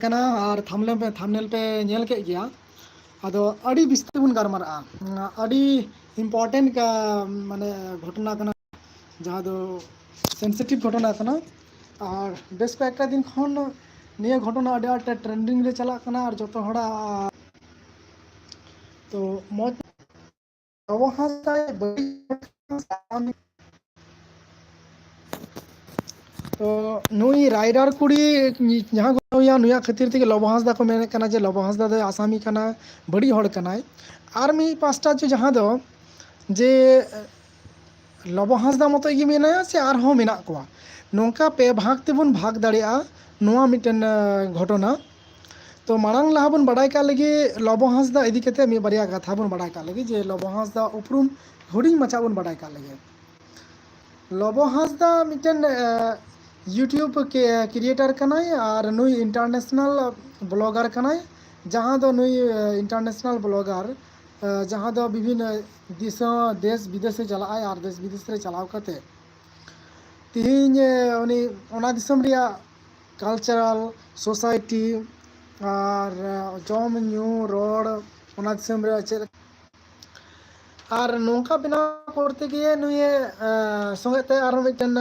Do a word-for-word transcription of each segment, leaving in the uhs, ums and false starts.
ᱠᱟᱱᱟ ᱟᱨ ᱛᱷᱟᱢᱵᱱᱮᱞ ᱯᱮ, ᱛᱷᱟᱢᱵᱱᱮᱞ ᱯᱮ ᱧᱮᱞ ᱠᱮᱫ ᱜᱮᱭᱟ᱾ ᱟᱫᱚ ᱟᱹᱰᱤ ᱵᱤᱥᱛᱟᱨ ᱵᱚᱱ ᱜᱟᱞᱢᱟᱨᱟᱜᱼᱟ, ᱟᱹᱰᱤ ᱤᱢᱯᱚᱨᱴᱮᱱᱴ ᱢᱟᱱᱮ ᱜᱷᱚᱴᱚᱱᱟ ᱠᱟᱱᱟ, ᱡᱟᱦᱟᱸ ᱫᱚ ᱥᱮᱱᱥᱤᱴᱤᱵᱷ ᱜᱷᱚᱴᱚᱱᱟ ᱠᱟᱱᱟ᱾ ᱟᱨ ᱵᱮᱥ ᱠᱚᱭᱮᱠᱴᱟ ᱫᱤᱱ ᱠᱷᱚᱱ ᱱᱤᱭᱟᱹ ᱜᱷᱚᱴᱚᱱᱟ ᱟᱹᱰᱤ ᱟᱸᱴ ᱴᱨᱮᱱᱰᱤᱝ ᱨᱮ ᱪᱟᱞᱟᱜ ᱠᱟᱱᱟ ᱟᱨ ᱡᱚᱛᱚ ᱦᱚᱲᱟᱜ ᱛᱚ ᱢᱚᱡᱽ ᱞᱚᱵᱚ ᱦᱟᱸᱥᱫᱟᱭ ᱵᱟᱹᱲᱤᱡ ᱛᱚ ᱱᱩᱭ ᱨᱟᱭᱰᱟᱨ ᱠᱩᱲᱤ ᱡᱟᱦᱟᱸ ᱠᱚ ᱱᱩᱭᱟ, ᱱᱩᱭᱟᱜ ᱠᱷᱟᱹᱛᱤᱨ ᱛᱮᱜᱮ ᱞᱚᱵᱚ ᱦᱟᱸᱥᱫᱟ ᱠᱚ ᱢᱮᱱᱮᱫ ᱠᱟᱱᱟ ᱡᱮ ᱞᱚᱵᱚ ᱦᱟᱸᱥᱫᱟ ᱫᱚᱭ ᱟᱥᱟᱢᱤ ᱠᱟᱱᱟ, ᱵᱟᱹᱲᱤᱡ ᱦᱚᱲ ᱠᱟᱱᱟᱭ᱾ ᱟᱨ ᱢᱤᱫ ᱯᱟᱥᱴᱟ ᱡᱮ ᱡᱟᱦᱟᱸ ᱫᱚ ᱡᱮ ᱞᱚᱵᱚ ᱦᱟᱸᱥᱫᱟ ᱢᱚᱛᱚᱡ ᱜᱮ ᱢᱮᱱᱟᱭᱟ ᱥᱮ ᱟᱨᱦᱚᱸ ᱢᱮᱱᱟᱜ ᱠᱚᱣᱟ, ᱱᱚᱝᱠᱟ ᱯᱮ ᱵᱷᱟᱜᱽ ᱛᱮᱵᱚᱱ ᱵᱷᱟᱜᱽ ᱫᱟᱲᱮᱭᱟᱜᱼᱟ ᱱᱚᱣᱟ ᱢᱤᱫᱴᱮᱱ ᱜᱷᱚᱴᱚᱱᱟ᱾ ᱛᱚ ᱢᱟᱲᱟᱝ ᱞᱟᱦᱟ ᱵᱚᱱ ᱵᱟᱰᱟᱭ ᱠᱟᱜ ᱞᱮᱜᱮ ᱞᱚᱵᱚ ᱦᱟᱸᱥᱫᱟ ᱤᱫᱤ ᱠᱟᱛᱮ ᱢᱤᱫ ᱵᱟᱨᱭᱟ ᱠᱟᱛᱷᱟ ᱵᱚᱱ ᱵᱟᱰᱟᱭ ᱠᱟᱜ ᱞᱮᱜᱮ ᱡᱮ ᱞᱚᱵᱚ ᱦᱟᱸᱥᱫᱟ ᱩᱯᱨᱩᱢ ᱦᱩᱰᱤᱧ ᱢᱟᱪᱷᱟ ᱵᱚᱱ ᱵᱟᱰᱟᱭ ᱠᱟᱜ ᱞᱮᱜᱮ᱾ ᱞᱚᱵᱚ ᱦᱟᱸᱥᱫᱟ ᱢᱤᱫᱴᱮᱱ YouTube ᱠᱨᱤᱭᱮᱴᱟᱨ ᱠᱟᱱᱟᱭ ᱟᱨ ᱱᱩᱭ ᱤᱱᱴᱟᱨᱱᱮᱥᱱᱟᱞ ᱵᱞᱚᱜᱟᱨ ᱠᱟᱱᱟᱭ, ᱡᱟᱦᱟᱸ ᱫᱚ ᱱᱩᱭ ᱤᱱᱴᱟᱨᱱᱮᱥᱱᱟᱞ ᱵᱞᱚᱜᱟᱨ ᱡᱟᱦᱟᱸ ᱫᱚ ᱵᱤᱵᱷᱤᱱᱱᱚ ᱫᱤᱥᱚᱢ, ᱫᱮᱥ ᱵᱤᱫᱮᱥᱮ ᱪᱟᱞᱟᱜᱼᱟᱭ ᱟᱨ ᱫᱮᱥ ᱵᱤᱫᱮᱥ ᱨᱮ ᱪᱟᱞᱟᱣ ᱠᱟᱛᱮ ᱛᱮᱦᱮᱧ ᱩᱱᱤ ᱚᱱᱟ ᱫᱤᱥᱚᱢ ᱨᱮᱭᱟᱜ ᱠᱟᱞᱪᱟᱨᱟᱞ ᱥᱳᱥᱟᱭᱴᱤ ᱟᱨ ᱡᱚᱢ ᱧᱩ ᱨᱚᱲ, ᱚᱱᱟ ᱫᱤᱥᱚᱢ ᱨᱮ ᱪᱮᱫ ᱟᱨ ᱱᱚᱝᱠᱟ ᱵᱮᱱᱟᱣ ᱠᱚᱨᱛᱮ ᱜᱮ ᱱᱩᱭᱮ ᱥᱚᱸᱜᱮ ᱛᱮ ᱟᱨᱦᱚᱸ ᱢᱤᱫᱴᱮᱱ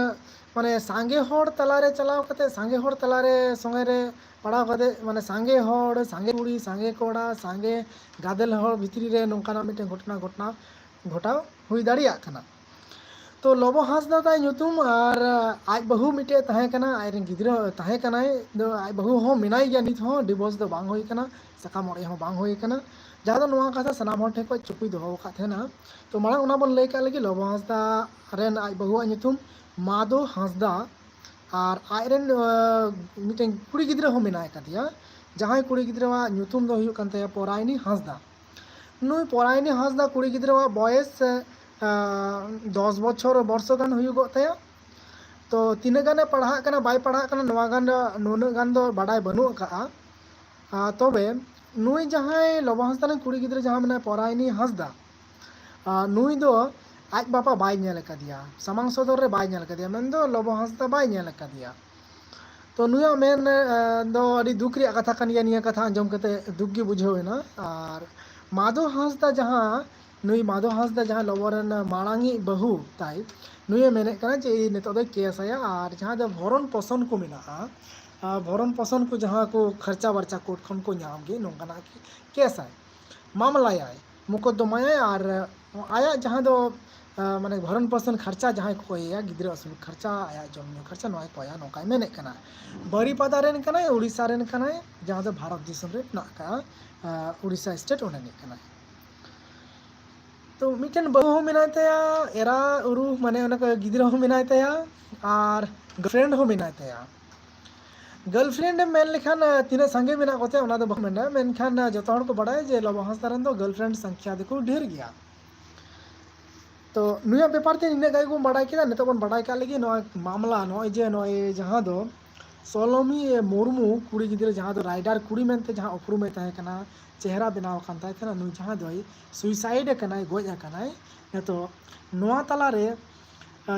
ᱢᱟᱱᱮ ᱥᱟᱸᱜᱮ ᱦᱚᱲ ᱛᱟᱞᱟᱨᱮ ᱪᱟᱞᱟᱣ ᱠᱟᱛᱮ ᱥᱟᱸᱜᱮ ᱦᱚᱲ ᱛᱟᱞᱟᱨᱮ ᱥᱚᱸᱜᱮ ᱨᱮ ᱯᱟᱲᱟᱣ ᱠᱟᱛᱮ ᱢᱟᱱᱮ ᱥᱟᱸᱜᱮ ᱦᱚᱲ, ᱥᱟᱸᱜᱮ ᱠᱩᱲᱤ, ᱥᱟᱸᱜᱮ ᱠᱚᱲᱟ, ᱥᱟᱸᱜᱮ ᱜᱟᱫᱮᱞ ᱦᱚᱲ ᱵᱷᱤᱛᱨᱤ ᱨᱮ ᱱᱚᱝᱠᱟᱱᱟᱜ ᱢᱤᱫᱴᱮᱱ ᱜᱷᱚᱴᱚᱱᱟ ᱜᱷᱚᱴᱟᱣ ᱜᱷᱚᱴᱟᱣ ᱦᱩᱭ ᱫᱟᱲᱮᱭᱟᱜ ᱠᱟᱱᱟ᱾ ᱛᱚ ᱞᱚᱵᱚ ᱦᱟᱸᱥᱫᱟ ᱛᱟᱭ ᱧᱩᱛᱩᱢ ᱟᱨ ᱟᱡ ᱵᱟᱹᱦᱩ ᱢᱤᱫᱴᱮᱡ ᱛᱟᱦᱮᱸ ᱠᱟᱱᱟ, ᱟᱡ ᱨᱮᱱ ᱜᱤᱫᱽᱨᱟᱹ ᱛᱟᱦᱮᱸ ᱠᱟᱱᱟᱭ᱾ ᱫᱚ ᱟᱡ ᱵᱟᱹᱦᱩ ᱦᱚᱸ ᱢᱮᱱᱟᱭ ᱜᱮᱭᱟ, ᱱᱤᱛ ᱦᱚᱸ ᱰᱤᱵᱷᱳᱨᱥ ᱫᱚ ᱵᱟᱝ ᱦᱩᱭ ᱠᱟᱱᱟ, ᱥᱟᱠᱟᱢ ᱚᱲᱮᱡ ᱦᱚᱸ ᱵᱟᱝ ᱦᱩᱭ ᱠᱟᱱᱟ᱾ ᱡᱟᱦᱟᱸ ᱫᱚ ᱱᱚᱣᱟ ᱠᱟᱛᱷᱟ ᱥᱟᱱᱟᱢ ᱦᱚᱲ ᱴᱷᱮᱱ ᱠᱷᱚᱱ ᱪᱩᱯᱩᱭ ᱫᱚᱦᱚ ᱟᱠᱟᱫ ᱛᱟᱦᱮᱱᱟ᱾ ᱛᱚ ᱢᱟᱲᱟᱝ ᱚᱱᱟ ᱵᱚᱱ ᱞᱟᱹᱭ ᱠᱟᱜ ᱞᱮᱜᱮ, ᱞᱚᱵᱚ ᱦᱟᱸᱥᱫᱟ ᱨᱮᱱ ᱟᱡ ᱵᱟᱹᱦᱩᱣᱟᱜ ᱧᱩᱛᱩᱢ ᱢᱟᱫᱚ ᱦᱟᱸᱥᱫᱟ ᱟᱨ ᱟᱡ ᱨᱮᱱ ᱢᱤᱫᱴᱮᱱ ᱠᱩᱲᱤ ᱜᱤᱫᱽᱨᱟᱹ ᱦᱚᱸ ᱢᱮᱱᱟᱭ ᱠᱟᱫᱮᱭᱟ, ᱡᱟᱦᱟᱸᱭ ᱠᱩᱲᱤ ᱜᱤᱫᱽᱨᱟᱹᱣᱟᱜ ᱧᱩᱛᱩᱢ ᱫᱚ ᱦᱩᱭᱩᱜ ᱠᱟᱱ ᱛᱟᱭᱟ ᱯᱚᱨᱟᱭᱱᱤ ᱦᱟᱸᱥᱫᱟ᱾ ᱱᱩᱭ ᱯᱚᱨᱟᱭᱱᱤ ᱦᱟᱸᱥᱫᱟ ᱠᱩᱲᱤ ᱜᱤᱫᱽᱨᱟᱹᱣᱟᱜ ᱵᱚᱭᱮᱥ ᱫᱚᱥ ᱵᱚᱪᱷᱚᱨ ᱵᱚᱨᱥᱚ ᱜᱟᱱ ᱦᱩᱭᱩᱜᱚᱜ ᱛᱟᱭᱟ᱾ ᱛᱚ ᱛᱤᱱᱟᱹᱜ ᱜᱟᱱᱮ ᱯᱟᱲᱦᱟᱜ ᱠᱟᱱᱟ ᱵᱟᱭ ᱯᱟᱲᱦᱟᱜ ᱠᱟᱱᱟ ᱱᱚᱣᱟ ᱜᱟᱱ ᱫᱚ ᱱᱩᱱᱟᱹᱜ ᱜᱟᱱ ᱫᱚ ᱵᱟᱰᱟᱭ ᱵᱟᱹᱱᱩᱜ ᱟᱠᱟᱫᱼᱟ᱾ ᱛᱚᱵᱮ ᱱᱩᱭ ᱡᱟᱦᱟᱸᱭ ᱞᱚᱵᱚ ᱦᱟᱸᱥᱫᱟ ᱨᱮᱱ ᱠᱩᱲᱤ ᱜᱤᱫᱽᱨᱟᱹ ᱡᱟᱦᱟᱸ ᱢᱮᱱᱟᱭ ᱯᱚᱨᱟᱭᱱᱤ ᱦᱟᱸᱥᱫᱟ, ᱱᱩᱭ ᱫᱚ ᱟᱡ ᱵᱟᱵᱟ ᱵᱟᱭ ᱧᱮᱞ ᱟᱠᱟᱫᱮᱭᱟ, ᱥᱟᱢᱟᱝ ᱥᱚᱫᱚᱨ ᱨᱮ ᱵᱟᱭ ᱧᱮᱞ ᱟᱠᱟᱫᱮᱭᱟ, ᱢᱮᱱᱫᱚ ᱞᱚᱵᱚ ᱦᱟᱸᱥᱫᱟ ᱵᱟᱭ ᱧᱮᱞ ᱟᱠᱟᱫᱮᱭᱟ᱾ ᱛᱚ ᱱᱩᱭᱟᱜ ᱢᱮᱱ ᱫᱚ ᱟᱹᱰᱤ ᱫᱩᱠ ᱨᱮᱭᱟᱜ ᱠᱟᱛᱷᱟ ᱠᱟᱱ ᱜᱮᱭᱟ᱾ ᱱᱤᱭᱟᱹ ᱠᱟᱛᱷᱟ ᱟᱸᱡᱚᱢ ᱠᱟᱛᱮ ᱫᱩᱠ ᱜᱮ ᱵᱩᱡᱷᱟᱹᱣ ᱮᱱᱟ᱾ ᱟᱨ ᱢᱟᱫᱷᱚ ᱦᱟᱸᱥᱫᱟ ᱡᱟᱦᱟᱸ, ᱱᱩᱭ ᱢᱟᱫᱷᱚ ᱦᱟᱸᱥᱫᱟ ᱡᱟᱦᱟᱸ ᱞᱚᱵᱚ ᱨᱮᱱ ᱢᱟᱲᱟᱝᱤᱡ ᱵᱟᱹᱦᱩ ᱛᱟᱭ, ᱱᱩᱭᱮ ᱢᱮᱱᱮᱫ ᱠᱟᱱᱟ ᱡᱮ ᱱᱤᱛᱚᱜ ᱫᱚᱭ ᱠᱮᱥ ᱟᱭᱟ᱾ ᱟᱨ ᱡᱟᱦᱟᱸ ᱫᱚ ᱵᱷᱚᱨᱚᱱ ᱯᱚᱥᱚᱱ ᱠᱚ ᱢᱮᱱᱟᱜᱼᱟ, ᱵᱷᱚᱨᱚᱱ ᱯᱚᱥᱚᱱ ᱠᱚ ᱡᱟᱦᱟᱸ ᱠᱚ ᱠᱷᱚᱨᱪᱟ ᱵᱟᱨᱪᱟ ᱠᱳᱨᱴ ᱠᱷᱚᱱ ᱠᱚ ᱧᱟᱢ ᱜᱮ, ᱱᱚᱝᱠᱟᱱᱟᱜ ᱠᱮᱥ ᱟᱭ, ᱢᱟᱢᱞᱟᱭᱟᱭ, ᱢᱚᱠᱚᱫᱫᱚᱢᱟᱭᱟᱭ᱾ ᱟᱨ ᱟᱭᱟᱜ ᱡᱟᱦᱟᱸ ᱫᱚ ᱢᱟᱱᱮ ᱵᱷᱚᱨᱚᱱ ᱯᱚᱥᱚᱱ ᱠᱷᱚᱨᱪᱟ ᱡᱟᱦᱟᱸᱭ ᱠᱚᱭᱮᱭᱟ, ᱜᱤᱫᱽᱨᱟᱹ ᱟᱹᱥᱩᱞ ᱠᱷᱚᱨᱪᱟ, ᱟᱭᱟᱜ ᱡᱚᱢ ᱧᱩ ᱠᱷᱚᱨᱪᱟ, ᱱᱚᱣᱟᱭ ᱠᱚᱭᱟ, ᱱᱚᱝᱠᱟᱭ ᱢᱮᱱᱮᱫ ᱠᱟᱱᱟ᱾ ᱵᱟᱨᱤᱯᱟᱫᱟ ᱨᱮᱱ ᱠᱟᱱᱟᱭ, ᱩᱲᱤᱥᱥᱟ ᱨᱮᱱ ᱠᱟᱱᱟᱭ, ᱡᱟᱦᱟᱸ ᱫᱚ ᱵᱷᱟᱨᱚᱛ ᱫᱤᱥᱚᱢ ᱨᱮ ᱢᱮᱱᱟᱜ ᱟᱠᱟᱫᱼᱟ, ᱩᱲᱤᱥᱥᱟ ᱥᱴᱮᱴ, ᱚᱸᱰᱮ ᱨᱤᱱᱤᱡ ᱠᱟᱱᱟᱭ᱾ ᱛᱚ ᱢᱤᱫᱴᱮᱱ ᱵᱟᱹᱦᱩ ᱦᱚᱸ ᱢᱮᱱᱟᱭ ᱛᱟᱭᱟ, ᱮᱨᱟ ᱩᱨᱩ, ᱢᱟᱱᱮ ᱚᱱᱟ ᱠᱚ ᱜᱤᱫᱽᱨᱟᱹ ᱦᱚᱸ ᱢᱮᱱᱟᱭ ᱛᱟᱭᱟ, ᱟᱨ ᱜᱟᱨᱞᱯᱷᱨᱮᱱᱰ ᱦᱚᱸ ᱢᱮᱱᱟᱭ ᱛᱟᱭᱟ᱾ ᱜᱟᱨᱞᱯᱷᱨᱮᱱᱰ ᱮᱢ ᱢᱮᱱ ᱞᱮᱠᱷᱟᱱ ᱛᱤᱱᱟᱹᱜ ᱥᱟᱸᱜᱮ ᱢᱮᱱᱟᱜ ᱠᱚᱛᱮ ᱚᱱᱟ ᱫᱚ ᱵᱟᱠᱚ ᱢᱮᱱᱟ, ᱢᱮᱱᱠᱷᱟᱱ ᱡᱚᱛᱚ ᱦᱚᱲ ᱠᱚ ᱵᱟᱲᱟᱭᱟ ᱡᱮ ᱞᱚᱵᱚ ᱦᱟᱸᱥᱫᱟ ᱨᱮᱱ ᱫᱚ ᱜᱟᱨᱞᱯᱷᱨᱮᱱᱰ ᱥᱚᱝᱠᱷᱟ ᱫᱚᱠᱚ ᱰᱷᱮᱨ ᱜᱮᱭᱟ᱾ ᱛᱚ ᱱᱩᱭᱟᱜ ᱵᱮᱯᱟᱨ ᱛᱮ ᱱᱤᱱᱟᱹᱜ ᱜᱟᱱ ᱜᱮᱵᱚᱱ ᱵᱟᱲᱟᱭ ᱠᱮᱫᱟ᱾ ᱱᱤᱛᱚᱜ ᱵᱚᱱ ᱵᱟᱲᱟᱭ ᱠᱟᱜ ᱞᱮᱜᱮ ᱱᱚᱣᱟ ᱢᱟᱢᱞᱟ, ᱱᱚᱜᱼᱚᱭ ᱡᱮ ᱱᱚᱜᱼᱚᱭ ᱡᱟᱦᱟᱸ ᱫᱚ ᱥᱚᱞᱚᱢᱤ ᱢᱩᱨᱢᱩ ᱠᱩᱲᱤ ᱜᱤᱫᱽᱨᱟᱹ, ᱡᱟᱦᱟᱸ ᱫᱚ ᱨᱟᱭᱰᱟᱨ ᱠᱩᱲᱤ ᱢᱮᱱᱛᱮ ᱡᱟᱦᱟᱸ ᱩᱯᱨᱩᱢᱮ ᱛᱟᱦᱮᱸ ᱠᱟᱱᱟ, ᱪᱮᱦᱨᱟ ᱵᱮᱱᱟᱣ ᱟᱠᱟᱱ ᱛᱟᱭ ᱛᱟᱦᱮᱱᱟ, ᱱᱩᱭ ᱡᱟᱦᱟᱸ ᱫᱚᱭ ᱥᱩᱭᱥᱟᱭᱤᱰ ᱟᱠᱟᱱᱟᱭ, ᱜᱚᱡ ᱟᱠᱟᱱᱟᱭ, ᱱᱤᱛᱚᱜ ᱱᱚᱣᱟ ᱛᱟᱞᱟᱨᱮ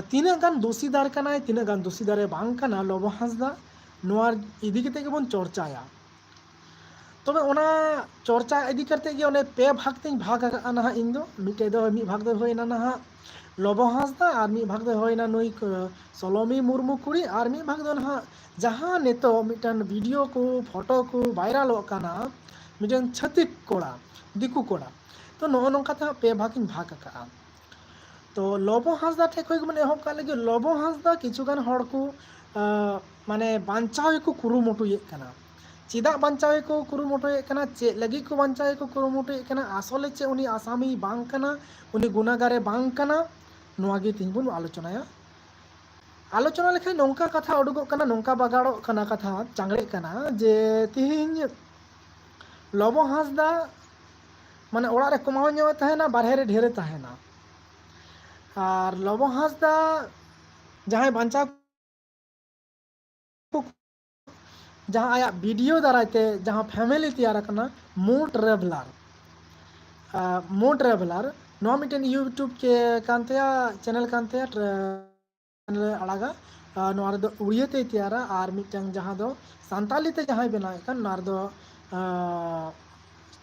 ᱛᱤᱱᱟᱹᱜ ᱜᱟᱱ ᱫᱳᱥᱤᱫᱟᱨ ᱠᱟᱱᱟᱭ, ᱛᱤᱱᱟᱹᱜ ᱜᱟᱱ ᱫᱳᱥᱤᱫᱟᱨᱮ ᱵᱟᱝ ᱠᱟᱱᱟ ᱞᱚᱵᱚ ᱦᱟᱸᱥᱫᱟ, ᱱᱚᱣᱟ ᱤᱫᱤ ᱠᱟᱛᱮ ᱜᱮᱵᱚᱱ ᱪᱚᱨᱪᱟᱭᱟ᱾ ᱛᱚᱵᱮ ᱚᱱᱟ ᱪᱚᱨᱪᱟ ᱤᱫᱤ ᱠᱟᱛᱮ ᱜᱮ ᱚᱱᱮ ᱯᱮ ᱵᱷᱟᱜᱽ ᱛᱮᱧ ᱵᱷᱟᱜᱽ ᱟᱠᱟᱫᱼᱟ ᱱᱟᱦᱟᱜ ᱤᱧ ᱫᱚ᱾ ᱢᱤᱫᱴᱮᱡ ᱫᱚ, ᱢᱤᱫ ᱵᱷᱟᱜᱽ ᱫᱚ ᱦᱩᱭᱱᱟ ᱱᱟᱦᱟᱜ ᱞᱚᱵᱚ ᱦᱟᱸᱥᱫᱟ, ᱟᱨ ᱢᱤᱫ ᱵᱷᱟᱜᱽ ᱫᱚ ᱦᱩᱭᱱᱟ ᱱᱩᱭ ᱥᱚᱞᱚᱢᱤ ᱢᱩᱨᱢᱩ ᱠᱩᱲᱤ, ᱟᱨ ᱢᱤᱫ ᱵᱷᱟᱜᱽ ᱫᱚ ᱱᱟᱦᱟᱜ ᱡᱟᱦᱟᱸ ᱱᱤᱛᱚᱜ ᱢᱤᱫᱴᱟᱝ ᱵᱷᱤᱰᱤᱭᱳ ᱠᱚ, ᱯᱷᱳᱴᱳ ᱠᱚ ᱵᱷᱟᱭᱨᱟᱞᱚᱜ ᱠᱟᱱᱟ, ᱢᱤᱫᱴᱟᱝ ᱪᱷᱟᱹᱛᱤᱠ ᱠᱚᱲᱟ, ᱫᱤᱠᱩ ᱠᱚᱲᱟ᱾ ᱛᱚ ᱱᱚᱜᱼᱚ ᱱᱚᱝᱠᱟ ᱛᱮ ᱦᱟᱸᱜ ᱯᱮ ᱵᱷᱟᱜᱽ ᱤᱧ ᱵᱷᱟᱜᱽ ᱟᱠᱟᱫᱼᱟ᱾ ᱛᱚ ᱞᱚᱵᱚ ᱦᱟᱸᱥᱫᱟ ᱴᱷᱮᱡ ᱠᱷᱚᱡ ᱜᱮᱵᱚᱱ ᱮᱦᱚᱵ ᱠᱟᱜ ᱞᱮᱜᱮ᱾ ᱞᱚᱵᱚ ᱦᱟᱸᱥᱫᱟ ᱠᱤᱪᱷᱩ ᱜᱟᱱ ᱦᱚᱲ ᱠᱚ ᱢᱟᱱᱮ ᱵᱟᱧᱪᱟᱣ ᱜᱮᱠᱚ ᱠᱩᱨᱩᱢᱩᱴᱩᱭᱮᱫ ᱠᱟᱱᱟ᱾ ᱪᱮᱫᱟᱜ ᱵᱟᱧᱪᱟᱣ ᱜᱮᱠᱚ ᱠᱩᱨᱩᱢᱩᱴᱩᱭᱮᱫ ᱠᱟᱱᱟ, ᱪᱮᱫ ᱞᱟᱹᱜᱤᱫ ᱠᱚ ᱵᱟᱧᱪᱟᱣ ᱜᱮᱠᱚ ᱠᱩᱨᱩᱢᱩᱴᱩᱭᱮᱫ ᱠᱟᱱᱟ, ᱟᱥᱚᱞᱮ ᱪᱮᱫ ᱩᱱᱤ ᱟᱥᱟᱢᱤ ᱵᱟᱝ ᱠᱟᱱᱟ, ᱩᱱᱤ ᱜᱩᱱᱟᱜᱟᱨᱮ ᱵᱟᱝ ᱠᱟᱱᱟ, ᱱᱚᱣᱟ ᱜᱮ ᱛᱮᱦᱮᱧ ᱵᱚᱱ ᱟᱞᱳᱪᱚᱱᱟᱭᱟ᱾ ᱟᱞᱳᱪᱚᱱᱟ ᱞᱮᱠᱷᱟᱱ ᱱᱚᱝᱠᱟ ᱠᱟᱛᱷᱟ ᱩᱰᱩᱠᱚᱜ ᱠᱟᱱᱟ, ᱱᱚᱝᱠᱟ ᱵᱟᱜᱟᱲᱚᱜ ᱠᱟᱱᱟ ᱠᱟᱛᱷᱟ, ᱪᱟᱝᱲᱮᱜ ᱠᱟᱱᱟ ᱡᱮ ᱛᱮᱦᱮᱧ ᱞᱚᱵᱚ ᱦᱟᱸᱥᱫᱟ ᱢᱟᱱᱮ ᱚᱲᱟᱜ ᱨᱮ ᱠᱚᱢᱟᱣ ᱧᱚᱜ ᱮ ᱛᱟᱦᱮᱱᱟ, ᱵᱟᱨᱦᱮ ᱨᱮ ᱰᱷᱮᱨᱮ ᱛᱟᱦᱮᱱᱟ᱾ ᱟᱨ ᱞᱚᱵᱚ ᱦᱟᱸᱥᱫᱟ ᱡᱟᱦᱟᱸᱭ ᱵᱟᱧᱪᱟᱣ ᱡᱟᱦᱟᱸ ᱟᱭᱟᱜ ᱵᱷᱤᱰᱤᱭᱳ ᱫᱟᱨᱟᱭ ᱛᱮ ᱡᱟᱦᱟᱸ ᱯᱷᱮᱢᱮᱞᱤ ᱛᱮᱭᱟᱨ ᱟᱠᱟᱱᱟ, ᱢᱳ ᱴᱨᱟᱵᱷᱮᱞᱟᱨ, ᱢᱳ ᱴᱨᱟᱵᱷᱮᱞᱟᱨ, ᱱᱚᱣᱟ ᱢᱤᱫᱴᱮᱱ ᱤᱭᱩᱴᱩᱵᱽ ᱠᱮ ᱠᱟᱱ ᱛᱟᱭᱟ, ᱪᱮᱱᱮᱞ ᱠᱟᱱ ᱛᱟᱭᱟ, ᱪᱮᱱᱮᱞ ᱮ ᱟᱲᱟᱜᱟ᱾ ᱟᱨ ᱱᱚᱣᱟ ᱨᱮᱫᱚ ᱩᱲᱤᱭᱟᱹ ᱛᱮᱭ ᱛᱮᱭᱟᱨᱟ, ᱟᱨ ᱢᱤᱫᱴᱟᱝ ᱡᱟᱦᱟᱸ ᱫᱚ ᱥᱟᱱᱛᱟᱞᱤ ᱛᱮ ᱡᱟᱦᱟᱸᱭ ᱵᱮᱱᱟᱣᱮᱫ ᱠᱟᱱ, ᱱᱚᱣᱟ ᱨᱮᱫᱚ ᱟᱸ,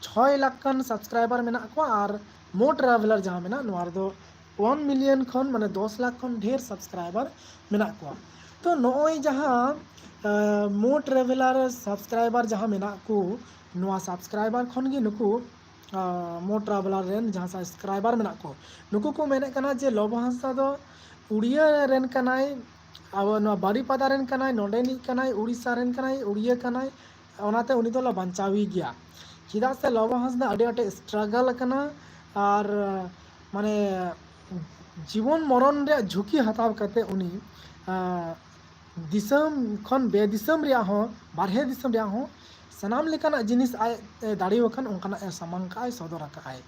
ᱪᱷᱚᱭ ᱞᱟᱠᱷ ᱜᱟᱱ ᱥᱟᱵᱥᱠᱨᱟᱭᱵᱟᱨ ᱢᱮᱱᱟᱜ ᱠᱚᱣᱟ, ᱟᱨ ᱢᱳ ᱴᱨᱟᱵᱷᱮᱞᱟᱨ ᱡᱟᱦᱟᱸ ᱢᱮᱱᱟᱜ, ᱱᱚᱣᱟ ᱨᱮᱫᱚ ᱳᱣᱟᱱ ᱢᱤᱞᱤᱭᱚᱱ ᱠᱷᱚᱱ, ᱢᱟᱱᱮ ᱫᱚᱥ ᱞᱟᱠᱷ ᱠᱷᱚᱱ ᱰᱷᱮᱨ ᱥᱟᱵᱥᱠᱨᱟᱭᱵᱟᱨ ᱢᱮᱱᱟᱜ ᱠᱚᱣᱟ᱾ ᱛᱚ ᱱᱚᱜᱼᱚᱭ ᱡᱟᱦᱟᱸ ᱢᱳ ᱴᱨᱟᱵᱷᱮᱞᱟᱨ ᱥᱟᱵᱥᱠᱨᱟᱭᱵᱟᱨ ᱡᱟᱦᱟᱸ ᱢᱮᱱᱟᱜ ᱠᱚ, ᱱᱚᱣᱟ ᱥᱟᱵᱥᱠᱨᱟᱭᱵᱟᱨ ᱠᱷᱚᱱ ᱜᱮ ᱱᱩᱠᱩ ᱢᱳ ᱴᱨᱟᱵᱷᱮᱞᱟᱨ ᱨᱮᱱ ᱡᱟᱦᱟᱸ ᱥᱟᱵᱥᱠᱨᱟᱭᱵᱟᱨ ᱢᱮᱱᱟᱜ ᱠᱚ, ᱱᱩᱠᱩ ᱠᱚ ᱢᱮᱱᱮᱫ ᱠᱟᱱᱟ ᱡᱮ ᱞᱚᱵᱚ ᱦᱟᱸᱥᱫᱟ ᱫᱚ ᱩᱲᱤᱭᱟᱹ ᱨᱮᱱ ᱠᱟᱱᱟᱭ, ᱟᱵᱚ ᱱᱚᱣᱟ ᱵᱟᱨᱤᱯᱟᱫᱟ ᱨᱮᱱ ᱠᱟᱱᱟᱭ, ᱱᱚᱰᱮᱱᱤᱡ ᱠᱟᱱᱟᱭ, ᱩᱲᱤᱥᱥᱟ ᱨᱮᱱ ᱠᱟᱱᱟᱭ, ᱩᱲᱤᱭᱟᱹ ᱠᱟᱱᱟᱭ, ᱚᱱᱟᱛᱮ ᱩᱱᱤ ᱫᱚᱞᱮ ᱵᱟᱧᱪᱟᱣᱮ ᱜᱮᱭᱟ᱾ ᱪᱮᱫᱟᱜ ᱥᱮ ᱞᱚᱵᱚ ᱦᱟᱸᱥᱫᱟ ᱟᱹᱰᱤ ᱟᱸᱴᱮ ᱥᱴᱨᱟᱜᱚᱞ ᱟᱠᱟᱱᱟ, ᱟᱨ ᱢᱟᱱᱮ ᱡᱤᱵᱚᱱ ᱢᱚᱨᱚᱱ ᱨᱮᱭᱟᱜ ᱡᱷᱩᱸᱠᱤ ᱦᱟᱛᱟᱣ ᱠᱟᱛᱮ ᱩᱱᱤ ᱟᱸ, ᱫᱤᱥᱚᱢ ᱠᱷᱚᱱ ᱵᱮ ᱫᱤᱥᱚᱢ ᱨᱮᱭᱟᱜ ᱦᱚᱸ, ᱵᱟᱨᱦᱮ ᱫᱤᱥᱚᱢ ᱨᱮᱭᱟᱜ ᱦᱚᱸ ᱥᱟᱱᱟᱢ ᱞᱮᱠᱟᱱᱟᱜ ᱡᱤᱱᱤᱥ ᱟᱡ ᱮ ᱫᱟᱲᱮ ᱟᱠᱟᱱ ᱚᱱᱠᱟᱱᱟᱜ ᱮ ᱥᱟᱢᱟᱝ ᱠᱟᱜᱼᱟᱭ, ᱥᱚᱫᱚᱨ ᱟᱠᱟᱫᱼᱟᱭ᱾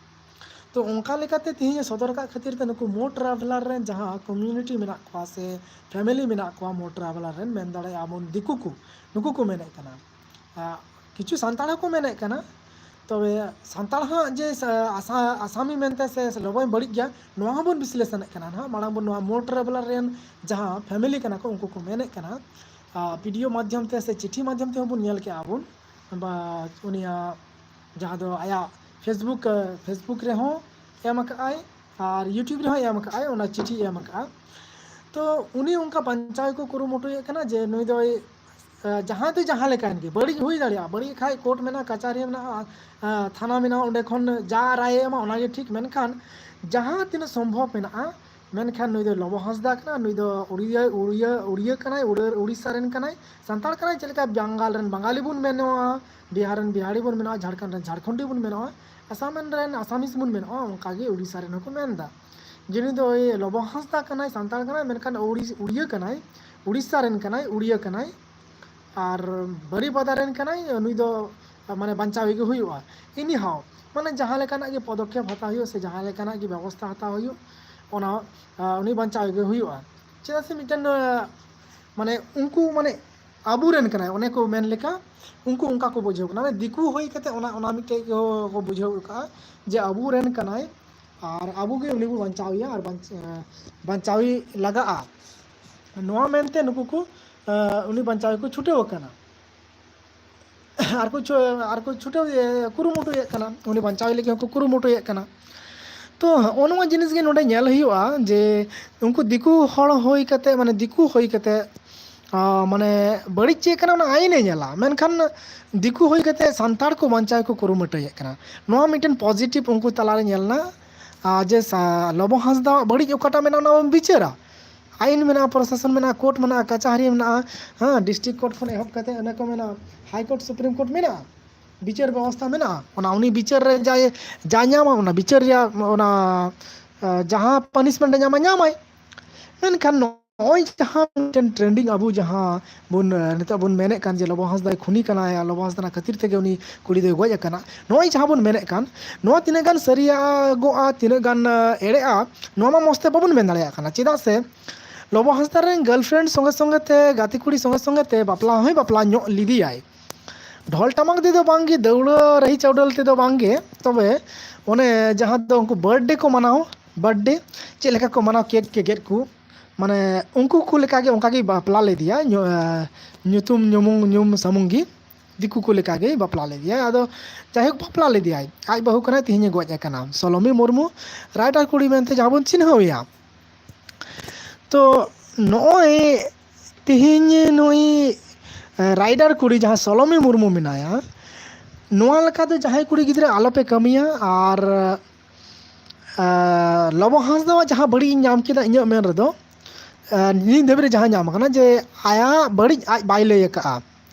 ᱛᱚ ᱚᱱᱠᱟ ᱞᱮᱠᱟᱛᱮ ᱛᱮᱦᱮᱧ ᱮ ᱥᱚᱫᱚᱨ ᱟᱠᱟᱫ ᱠᱷᱟᱹᱛᱤᱨ ᱛᱮ ᱱᱩᱠᱩ ᱢᱳ ᱴᱨᱟᱵᱷᱮᱞᱟᱨ ᱨᱮᱱ ᱡᱟᱦᱟᱸ ᱠᱚᱢᱤᱭᱩᱱᱤᱴᱤ ᱢᱮᱱᱟᱜ ᱠᱚᱣᱟ ᱥᱮ ᱯᱷᱮᱢᱮᱞᱤ ᱢᱮᱱᱟᱜ ᱠᱚᱣᱟ ᱢᱳ ᱴᱨᱟᱵᱷᱮᱞᱟᱨ ᱨᱮᱱ, ᱢᱮᱱ ᱫᱟᱲᱮᱭᱟᱜᱼᱟ ᱵᱚᱱ ᱫᱤᱠᱩ ᱠᱚ, ᱱᱩᱠᱩ ᱠᱚ ᱢᱮᱱᱮᱫ ᱠᱟᱱᱟ᱾ ᱟᱸ, ᱠᱤᱪᱷᱩ ᱥᱟᱱᱛᱟᱲ ᱦᱚᱸᱠᱚ ᱢᱮᱱᱮᱫ ᱠᱟᱱᱟ, ᱛᱚᱵᱮ ᱥᱟᱱᱛᱟᱲ ᱦᱚᱸ ᱡᱮ ᱥᱟ-, ᱟᱥᱟ-, ᱟᱥᱟᱢᱤ ᱢᱮᱱᱛᱮ ᱥᱮ, ᱥᱮ ᱞᱚᱵᱚᱭ ᱵᱟᱹᱲᱤᱡ ᱜᱮᱭᱟ, ᱱᱚᱣᱟ ᱦᱚᱸᱵᱚᱱ ᱵᱤᱥᱞᱮᱥᱚᱱᱮᱫ ᱠᱟᱱᱟ ᱱᱟᱦᱟᱜ᱾ ᱢᱟᱲᱟᱝ ᱵᱚᱱ ᱱᱚᱣᱟ ᱢᱳ ᱴᱨᱟᱵᱷᱮᱞᱟᱨ ᱨᱮᱱ ᱡᱟᱦᱟᱸ ᱯᱷᱮᱢᱮᱞᱤ ᱠᱟᱱᱟ ᱠᱚ, ᱩᱱᱠᱩ ᱠᱚ ᱢᱮᱱᱮᱫ ᱠᱟᱱᱟ, ᱟᱨ ᱵᱷᱤᱰᱤᱭᱳ ᱢᱟᱫᱽᱫᱷᱚᱢ ᱛᱮ ᱥᱮ ᱪᱤᱴᱷᱤ ᱢᱟᱫᱽᱫᱷᱚᱢ ᱛᱮᱦᱚᱸ ᱵᱚᱱ ᱧᱮᱞ ᱠᱮᱜᱼᱟ ᱵᱚᱱ, ᱵᱟ ᱩᱱᱤᱭᱟᱜ ᱡᱟᱦᱟᱸ ᱫᱚ ᱟᱭᱟᱜ ᱯᱷᱮᱥᱵᱩᱠ, ᱯᱷᱮᱥᱵᱩᱠ ᱨᱮᱦᱚᱸ ᱮᱢ ᱟᱠᱟᱫᱼᱟᱭ ᱟᱨ ᱭᱩᱴᱤᱭᱩᱵᱽ ᱨᱮᱦᱚᱸ ᱮᱢ ᱟᱠᱟᱫᱼᱟᱭ, ᱚᱱᱟ ᱪᱤᱴᱷᱤ ᱮᱢ ᱟᱠᱟᱫᱼᱟ᱾ ᱛᱚ ᱩᱱᱤ ᱚᱱᱠᱟ ᱵᱟᱧᱪᱟᱣ ᱜᱮᱠᱚ ᱠᱩᱨᱩᱢᱩᱴᱩᱭᱮᱫ ᱠᱟᱱᱟ ᱡᱮ ᱱᱩᱭ ᱫᱚᱭ ᱟᱸ, ᱡᱟᱦᱟᱸᱭ ᱫᱚ ᱡᱟᱦᱟᱸ ᱞᱮᱠᱟᱱ ᱜᱮ, ᱵᱟᱹᱲᱤᱡ ᱦᱩᱭ ᱫᱟᱲᱮᱭᱟᱜᱼᱟ, ᱵᱟᱹᱲᱤᱡ ᱠᱷᱟᱡ ᱠᱳᱨᱴ ᱢᱮᱱᱟᱜᱼᱟ, ᱠᱟᱪᱟᱨᱤ ᱢᱮᱱᱟᱜᱼᱟ, ᱟᱸ, ᱛᱷᱟᱱᱟ ᱢᱮᱱᱟᱜᱼᱟ, ᱚᱸᱰᱮ ᱠᱷᱚᱱ ᱡᱟ ᱨᱟᱭᱮ ᱮᱢᱟ ᱚᱱᱟᱜᱮ ᱴᱷᱤᱠ᱾ ᱢᱮᱱᱠᱷᱟᱱ ᱡᱟᱦᱟᱸ ᱛᱤᱱᱟᱹᱜ ᱥᱚᱢᱵᱷᱚᱵ ᱢᱮᱱᱟᱜᱼᱟ, ᱢᱮᱱᱠᱷᱟᱱ ᱱᱩᱭ ᱫᱚ ᱞᱚᱵᱚ ᱦᱟᱸᱥᱫᱟ ᱠᱟᱱᱟ, ᱱᱩᱭ ᱫᱚ ᱩᱲᱤᱭᱟᱹ, ᱩᱲᱤᱭᱟᱹ, ᱩᱲᱤᱭᱟᱹ ᱠᱟᱱᱟᱭ, ᱩᱲᱤᱭᱟᱹ, ᱩᱲᱤᱥᱥᱟ ᱨᱮᱱ ᱠᱟᱱᱟᱭ, ᱥᱟᱱᱛᱟᱲ ᱠᱟᱱᱟᱭ᱾ ᱪᱮᱫ ᱞᱮᱠᱟ ᱵᱟᱝᱜᱟᱞ ᱨᱮᱱ ᱵᱟᱝᱜᱟᱞᱤ ᱵᱚᱱ ᱢᱮᱱᱚᱜᱼᱟ, ᱵᱤᱦᱟᱨ ᱨᱮᱱ ᱵᱤᱦᱟᱨᱤ ᱵᱚᱱ ᱢᱮᱱᱚᱜᱼᱟ, ᱡᱷᱟᱲᱠᱷᱚᱸᱰ ᱨᱮᱱ ᱡᱷᱟᱲᱠᱷᱚᱸᱰᱤ ᱵᱚᱱ ᱢᱮᱱᱚᱜᱼᱟ, ᱟᱥᱟᱢ ᱨᱮᱱ ᱟᱥᱟᱢᱤᱥ ᱵᱚᱱ ᱢᱮᱱᱚᱜᱼᱟ, ᱚᱱᱠᱟᱜᱮ ᱩᱲᱤᱥᱥᱟ ᱨᱮᱱ ᱦᱚᱸᱠᱚ ᱢᱮᱱᱫᱟ ᱡᱮ ᱱᱩᱭ ᱫᱚ ᱳᱭ ᱞᱚᱵᱚ ᱦᱟᱸᱥᱫᱟ ᱠᱟᱱᱟᱭ, ᱥᱟᱱᱛᱟᱲ ᱠᱟᱱᱟᱭ, ᱢᱮᱱᱠᱷᱟᱱ ᱩᱲᱤ-, ᱩᱲᱤᱭᱟᱹ ᱠᱟᱱᱟᱭ, ᱩᱲᱤᱥᱥᱟ ᱨᱮᱱ ᱠᱟᱱᱟᱭ, ᱩᱲᱤᱭᱟᱹ ᱠᱟᱱᱟᱭ, ᱟᱨ ᱵᱟᱨᱤᱯᱟᱫᱟ ᱨᱮᱱ ᱠᱟᱱᱟᱭ, ᱱᱩᱭ ᱫᱚ ᱢᱟᱱᱮ ᱵᱟᱧᱪᱟᱣ ᱜᱮ ᱦᱩᱭᱩᱜᱼᱟ᱾ Anyhow, ᱢᱟᱱᱮ ᱡᱟᱦᱟᱸ ᱞᱮᱠᱟᱱᱟᱜ ᱜᱮ ᱯᱚᱫᱚᱠᱷᱮᱯ ᱦᱟᱛᱟᱣ ᱦᱩᱭᱩᱜ ᱥᱮ ᱡᱟᱦᱟᱸ ᱞᱮᱠᱟᱱᱟᱜ ᱜᱮ ᱵᱮᱵᱚᱥᱛᱷᱟ ᱦᱟᱛᱟᱣ ᱦᱩᱭᱩᱜ, ᱚᱱᱟ, ᱟᱸ, ᱩᱱᱤ ᱵᱟᱧᱪᱟᱣ ᱜᱮ ᱦᱩᱭᱩᱜᱼᱟ᱾ ᱪᱮᱫᱟᱜ ᱥᱮ ᱢᱤᱫᱴᱮᱱ, ᱟᱸ, ᱢᱟᱱᱮ ᱩᱱᱠᱩ ᱢᱟᱱᱮ ᱟᱵᱚᱨᱮᱱ ᱠᱟᱱᱟᱭ, ᱚᱱᱮ ᱠᱚ ᱢᱮᱱ ᱞᱮᱠᱟ ᱩᱱᱠᱩ ᱚᱱᱠᱟ ᱠᱚ ᱵᱩᱡᱷᱟᱹᱣ ᱠᱟᱱᱟ, ᱢᱟᱱᱮ ᱫᱤᱠᱩ ᱦᱩᱭ ᱠᱟᱛᱮ ᱚᱱᱟ, ᱚᱱᱟ ᱢᱤᱫᱴᱮᱡ ᱠᱚ, ᱠᱚ ᱵᱩᱡᱷᱟᱹᱣ ᱠᱟᱜᱼᱟ ᱡᱮ ᱟᱵᱚᱨᱮᱱ ᱠᱟᱱᱟᱭ ᱟᱨ ᱟᱵᱚ ᱜᱮ ᱩᱱᱤ ᱵᱚ ᱵᱟᱧᱪᱟᱣ ᱮᱭᱟ ᱟᱨ ᱵᱟᱧᱪ-, ᱟᱸ, ᱵᱟᱧᱪᱟᱣ ᱮ ᱞᱟᱜᱟᱜᱼᱟ᱾ ᱱᱚᱣᱟ ᱢᱮᱱᱛᱮ ᱱᱩᱠᱩ ᱠᱚ, ᱟᱸ, ᱩᱱᱤ ᱵᱟᱧᱪᱟᱣ ᱜᱮᱠᱚ ᱪᱷᱩᱴᱟᱹᱣ ᱟᱠᱟᱱᱟ᱾ ᱟᱨ ᱠᱚ ᱪᱷᱩ-, ᱟᱨ ᱠᱚ ᱪᱷᱩᱴᱟᱹᱣ, ᱤᱭᱟᱹ, ᱠᱩᱨᱩᱢᱩᱴᱩᱭᱮᱫ ᱠᱟᱱᱟ, ᱩᱱᱤ ᱵᱟᱧᱪᱟᱣ ᱞᱟᱹᱜᱤᱫ ᱦᱚᱸᱠᱚ ᱠᱩᱨᱩᱢᱩᱴᱩᱭᱮᱫ ᱠᱟᱱᱟ᱾ ᱛᱚ ᱦᱚᱸᱜᱼᱚ ᱱᱚᱣᱟ ᱡᱤᱱᱤᱥ ᱜᱮ ᱱᱚᱰᱮ ᱧᱮᱞ ᱦᱩᱭᱩᱜᱼᱟ ᱡᱮ ᱩᱱᱠᱩ ᱫᱤᱠᱩ ᱦᱚᱲ ᱦᱩᱭ ᱠᱟᱛᱮ, ᱢᱟᱱᱮ ᱫᱤᱠᱩ ᱦᱩᱭ ᱠᱟᱛᱮ, ᱟᱸ, ᱢᱟᱱᱮ ᱵᱟᱹᱲᱤᱡ ᱪᱮᱫ ᱠᱟᱱᱟ ᱚᱱᱟ ᱟᱭᱤᱱᱮ ᱧᱮᱞᱟ, ᱢᱮᱱᱠᱷᱟᱱ ᱫᱤᱠᱩ ᱦᱩᱭ ᱠᱟᱛᱮ ᱥᱟᱱᱛᱟᱲ ᱠᱚ ᱵᱟᱧᱪᱟᱣ ᱠᱚ ᱠᱩᱨᱩᱢᱩᱴᱩᱭᱮᱫ ᱠᱟᱱᱟ᱾ ᱱᱚᱣᱟ ᱢᱤᱫᱴᱮᱱ positive ᱩᱱᱠᱩ ᱛᱟᱞᱟᱨᱮ ᱧᱮᱞ ᱮᱱᱟ᱾ ᱟᱨ ᱡᱮ ᱥᱟ-, ᱞᱚᱵᱚ ᱦᱟᱸᱥᱫᱟᱣᱟᱜ ᱵᱟᱹᱲᱤᱡ ᱚᱠᱟᱴᱟᱜ ᱢᱮᱱᱟᱜᱼᱟ ᱚᱱᱟ ᱵᱚᱱ ᱵᱤᱪᱟᱹᱨᱟ, ᱟᱭᱤᱱ ᱢᱮᱱᱟᱜᱼᱟ, ᱯᱨᱚᱥᱟᱥᱚᱱ ᱢᱮᱱᱟᱜᱼᱟ, ᱠᱳᱨᱴ ᱢᱮᱱᱟᱜᱼᱟ, ᱠᱟᱪᱟᱦᱟᱨᱤ ᱢᱮᱱᱟᱜᱼᱟ, ᱦᱮᱸ, ᱰᱤᱥᱴᱨᱤᱠᱴ ᱠᱳᱨᱴ ᱠᱷᱚᱱ ᱮᱦᱚᱵ ᱠᱟᱛᱮ ᱚᱱᱮ ᱠᱚ ᱢᱮᱱᱟ ᱦᱟᱭ ᱠᱳᱨᱴ, ᱥᱩᱯᱨᱤᱢ ᱠᱳᱨᱴ ᱢᱮᱱᱟᱜᱼᱟ, ᱵᱤᱪᱟᱹᱨ ᱵᱮᱵᱚᱥᱛᱷᱟ ᱢᱮᱱᱟᱜᱼᱟ᱾ ᱚᱱᱟ ᱩᱱᱤ ᱵᱤᱪᱟᱹᱨ ᱨᱮ ᱡᱟᱭ, ᱡᱟ ᱧᱟᱢᱟ ᱚᱱᱟ ᱵᱤᱪᱟᱹᱨ ᱨᱮᱭᱟᱜ ᱚᱱᱟ, ᱟᱸ, ᱡᱟᱦᱟᱸ ᱯᱟᱱᱤᱥᱢᱮᱱᱴ ᱮ ᱧᱟᱢᱟ, ᱧᱟᱢᱟᱭ᱾ ᱢᱮᱱᱠᱷᱟᱱ ᱱᱚᱜᱼᱚᱭ ᱡᱟᱦᱟᱸ ᱢᱤᱫᱴᱮᱱ ᱴᱨᱮᱱᱰᱤᱝ ᱟᱵᱚ ᱡᱟᱦᱟᱸ ᱵᱚᱱ, ᱟᱸ, ᱱᱤᱛᱚᱜ ᱵᱚᱱ ᱢᱮᱱᱮᱫ ᱠᱟᱱ ᱡᱮ ᱞᱚᱵᱚ ᱦᱟᱸᱥᱫᱟᱭ ᱠᱷᱩᱱᱤ ᱠᱟᱱᱟᱭ ᱟᱨ ᱞᱚᱵᱚ ᱦᱟᱸᱥᱫᱟ ᱠᱷᱟᱹᱛᱤᱨ ᱛᱮᱜᱮ ᱩᱱᱤ ᱠᱩᱲᱤ ᱫᱚᱭ ᱜᱚᱡ ᱟᱠᱟᱱᱟ, ᱱᱚᱜᱼᱚᱭ ᱡᱟᱦᱟᱸ ᱵᱚᱱ ᱢᱮᱱᱮᱫ ᱠᱟᱱ, ᱱᱚᱣᱟ ᱛᱤᱱᱟᱹᱜ ᱜᱟᱱ ᱥᱟᱹᱨᱤᱭᱟᱜᱚᱜᱼᱟ, ᱛᱤᱱᱟᱹᱜ ᱜᱟᱱ, ᱟᱸ, ᱮᱲᱮᱜᱼᱟ, ᱱᱚᱣᱟ ᱢᱟ ᱢᱚᱡᱽ ᱛᱮ ᱵᱟᱵᱚᱱ ᱢᱮᱱ ᱫᱟᱲᱮᱭᱟᱜ ᱠᱟᱱᱟ᱾ ᱪᱮᱫᱟᱜ ᱥᱮ ᱞᱚᱵᱚ ᱦᱟᱸᱥᱫᱟ ᱨᱮᱱ ᱜᱟᱨᱞᱯᱷᱨᱮᱱᱰ ᱥᱚᱸᱜᱮ ᱥᱚᱸᱜᱮ ᱛᱮ, ᱜᱟᱛᱮ ᱠᱩᱲᱤ ᱥᱚᱸᱜᱮ ᱥᱚᱸᱜᱮ ᱛᱮ ᱵᱟᱯᱞᱟ ᱦᱚᱸᱭ ᱵᱟᱯᱞᱟ ᱧᱚᱜ ᱞᱮᱫᱮᱭᱟᱭ᱾ ᱰᱷᱚᱞ ᱴᱟᱢᱟᱠ ᱛᱮᱫᱚ ᱵᱟᱝᱜᱮ, ᱫᱟᱹᱣᱲᱟᱹ ᱨᱟᱹᱦᱤ ᱪᱟᱹᱣᱰᱟᱹᱞ ᱛᱮᱫᱚ ᱵᱟᱝᱜᱮ, ᱛᱚᱵᱮ ᱚᱱᱮ ᱡᱟᱦᱟᱸ ᱫᱚ ᱩᱱᱠᱩ ᱵᱟᱨᱛᱷᱰᱮ ᱠᱚ ᱢᱟᱱᱟᱣ, ᱵᱟᱨᱛᱷᱰᱮ ᱪᱮᱫ ᱞᱮᱠᱟ ᱠᱚ ᱢᱟᱱᱟᱣ, ᱠᱮᱠ ᱠᱚ ᱜᱮᱫ ᱠᱚ, ᱢᱟᱱᱮ ᱩᱱᱠᱩ ᱠᱚ ᱞᱮᱠᱟᱜᱮ ᱚᱱᱠᱟᱜᱮ ᱵᱟᱯᱞᱟ ᱞᱮᱫᱮᱭᱟ, ᱧᱩ-, ᱧᱩᱛᱩᱢ ᱧᱩᱢᱩᱝ ᱧᱩᱢ ᱥᱟᱢᱩᱝ ᱜᱮ, ᱫᱤᱠᱩ ᱠᱚ ᱞᱮᱠᱟᱜᱮ ᱵᱟᱯᱞᱟ ᱞᱮᱫᱮᱭᱟᱭ᱾ ᱟᱫᱚ ᱡᱟᱭᱦᱳᱠ ᱵᱟᱯᱞᱟ ᱞᱮᱫᱮᱭᱟᱭ, ᱟᱡ ᱵᱟᱹᱦᱩ ᱠᱟᱱᱟᱭ, ᱛᱮᱦᱮᱧᱮ ᱜᱚᱡ ᱟᱠᱟᱱᱟ᱾ ᱥᱚᱞᱚᱢᱤ ᱢᱩᱨᱢᱩ, ᱨᱟᱭᱴᱟᱨ ᱠᱩᱲᱤ ᱢᱮᱱᱛᱮ ᱡᱟᱦᱟᱸ ᱵᱚᱱ ᱪᱤᱱᱦᱟᱹᱣ ᱮᱭᱟ᱾ ᱛᱚ ᱱᱚᱜᱼᱚᱭ ᱛᱮᱦᱮᱧ ᱱᱩᱭ, ᱮ, ᱨᱟᱭᱰᱟᱨ ᱠᱩᱲᱤ ᱡᱟᱦᱟᱸ ᱥᱚᱞᱚᱢᱤ ᱢᱩᱨᱢᱩ ᱢᱮᱱᱟᱭᱟ, ᱱᱚᱣᱟ ᱞᱮᱠᱟ ᱫᱚ ᱡᱟᱦᱟᱸᱭ ᱠᱩᱲᱤ ᱜᱤᱫᱽᱨᱟᱹ ᱟᱞᱚᱯᱮ ᱠᱟᱹᱢᱤᱭᱟ᱾ ᱟᱨ, ᱮ, ᱞᱚᱵᱚ ᱦᱟᱸᱥᱫᱟᱣᱟᱜ ᱡᱟᱦᱟᱸ ᱵᱟᱹᱲᱤᱡ ᱤᱧ ᱧᱟᱢ ᱠᱮᱫᱟ ᱤᱧᱟᱹᱜ ᱢᱮᱱ ᱨᱮᱫᱚ, ᱮ, ᱱᱤᱛ ᱫᱷᱟᱹᱵᱤᱡ ᱨᱮ ᱡᱟᱦᱟᱸ ᱧᱟᱢ ᱟᱠᱟᱱᱟ ᱡᱮ ᱟᱭᱟᱜ ᱵᱟᱹᱲᱤᱡ ᱟᱡ ᱵᱟᱭ ᱞᱟᱹᱭ ᱟᱠᱟᱫᱼᱟ᱾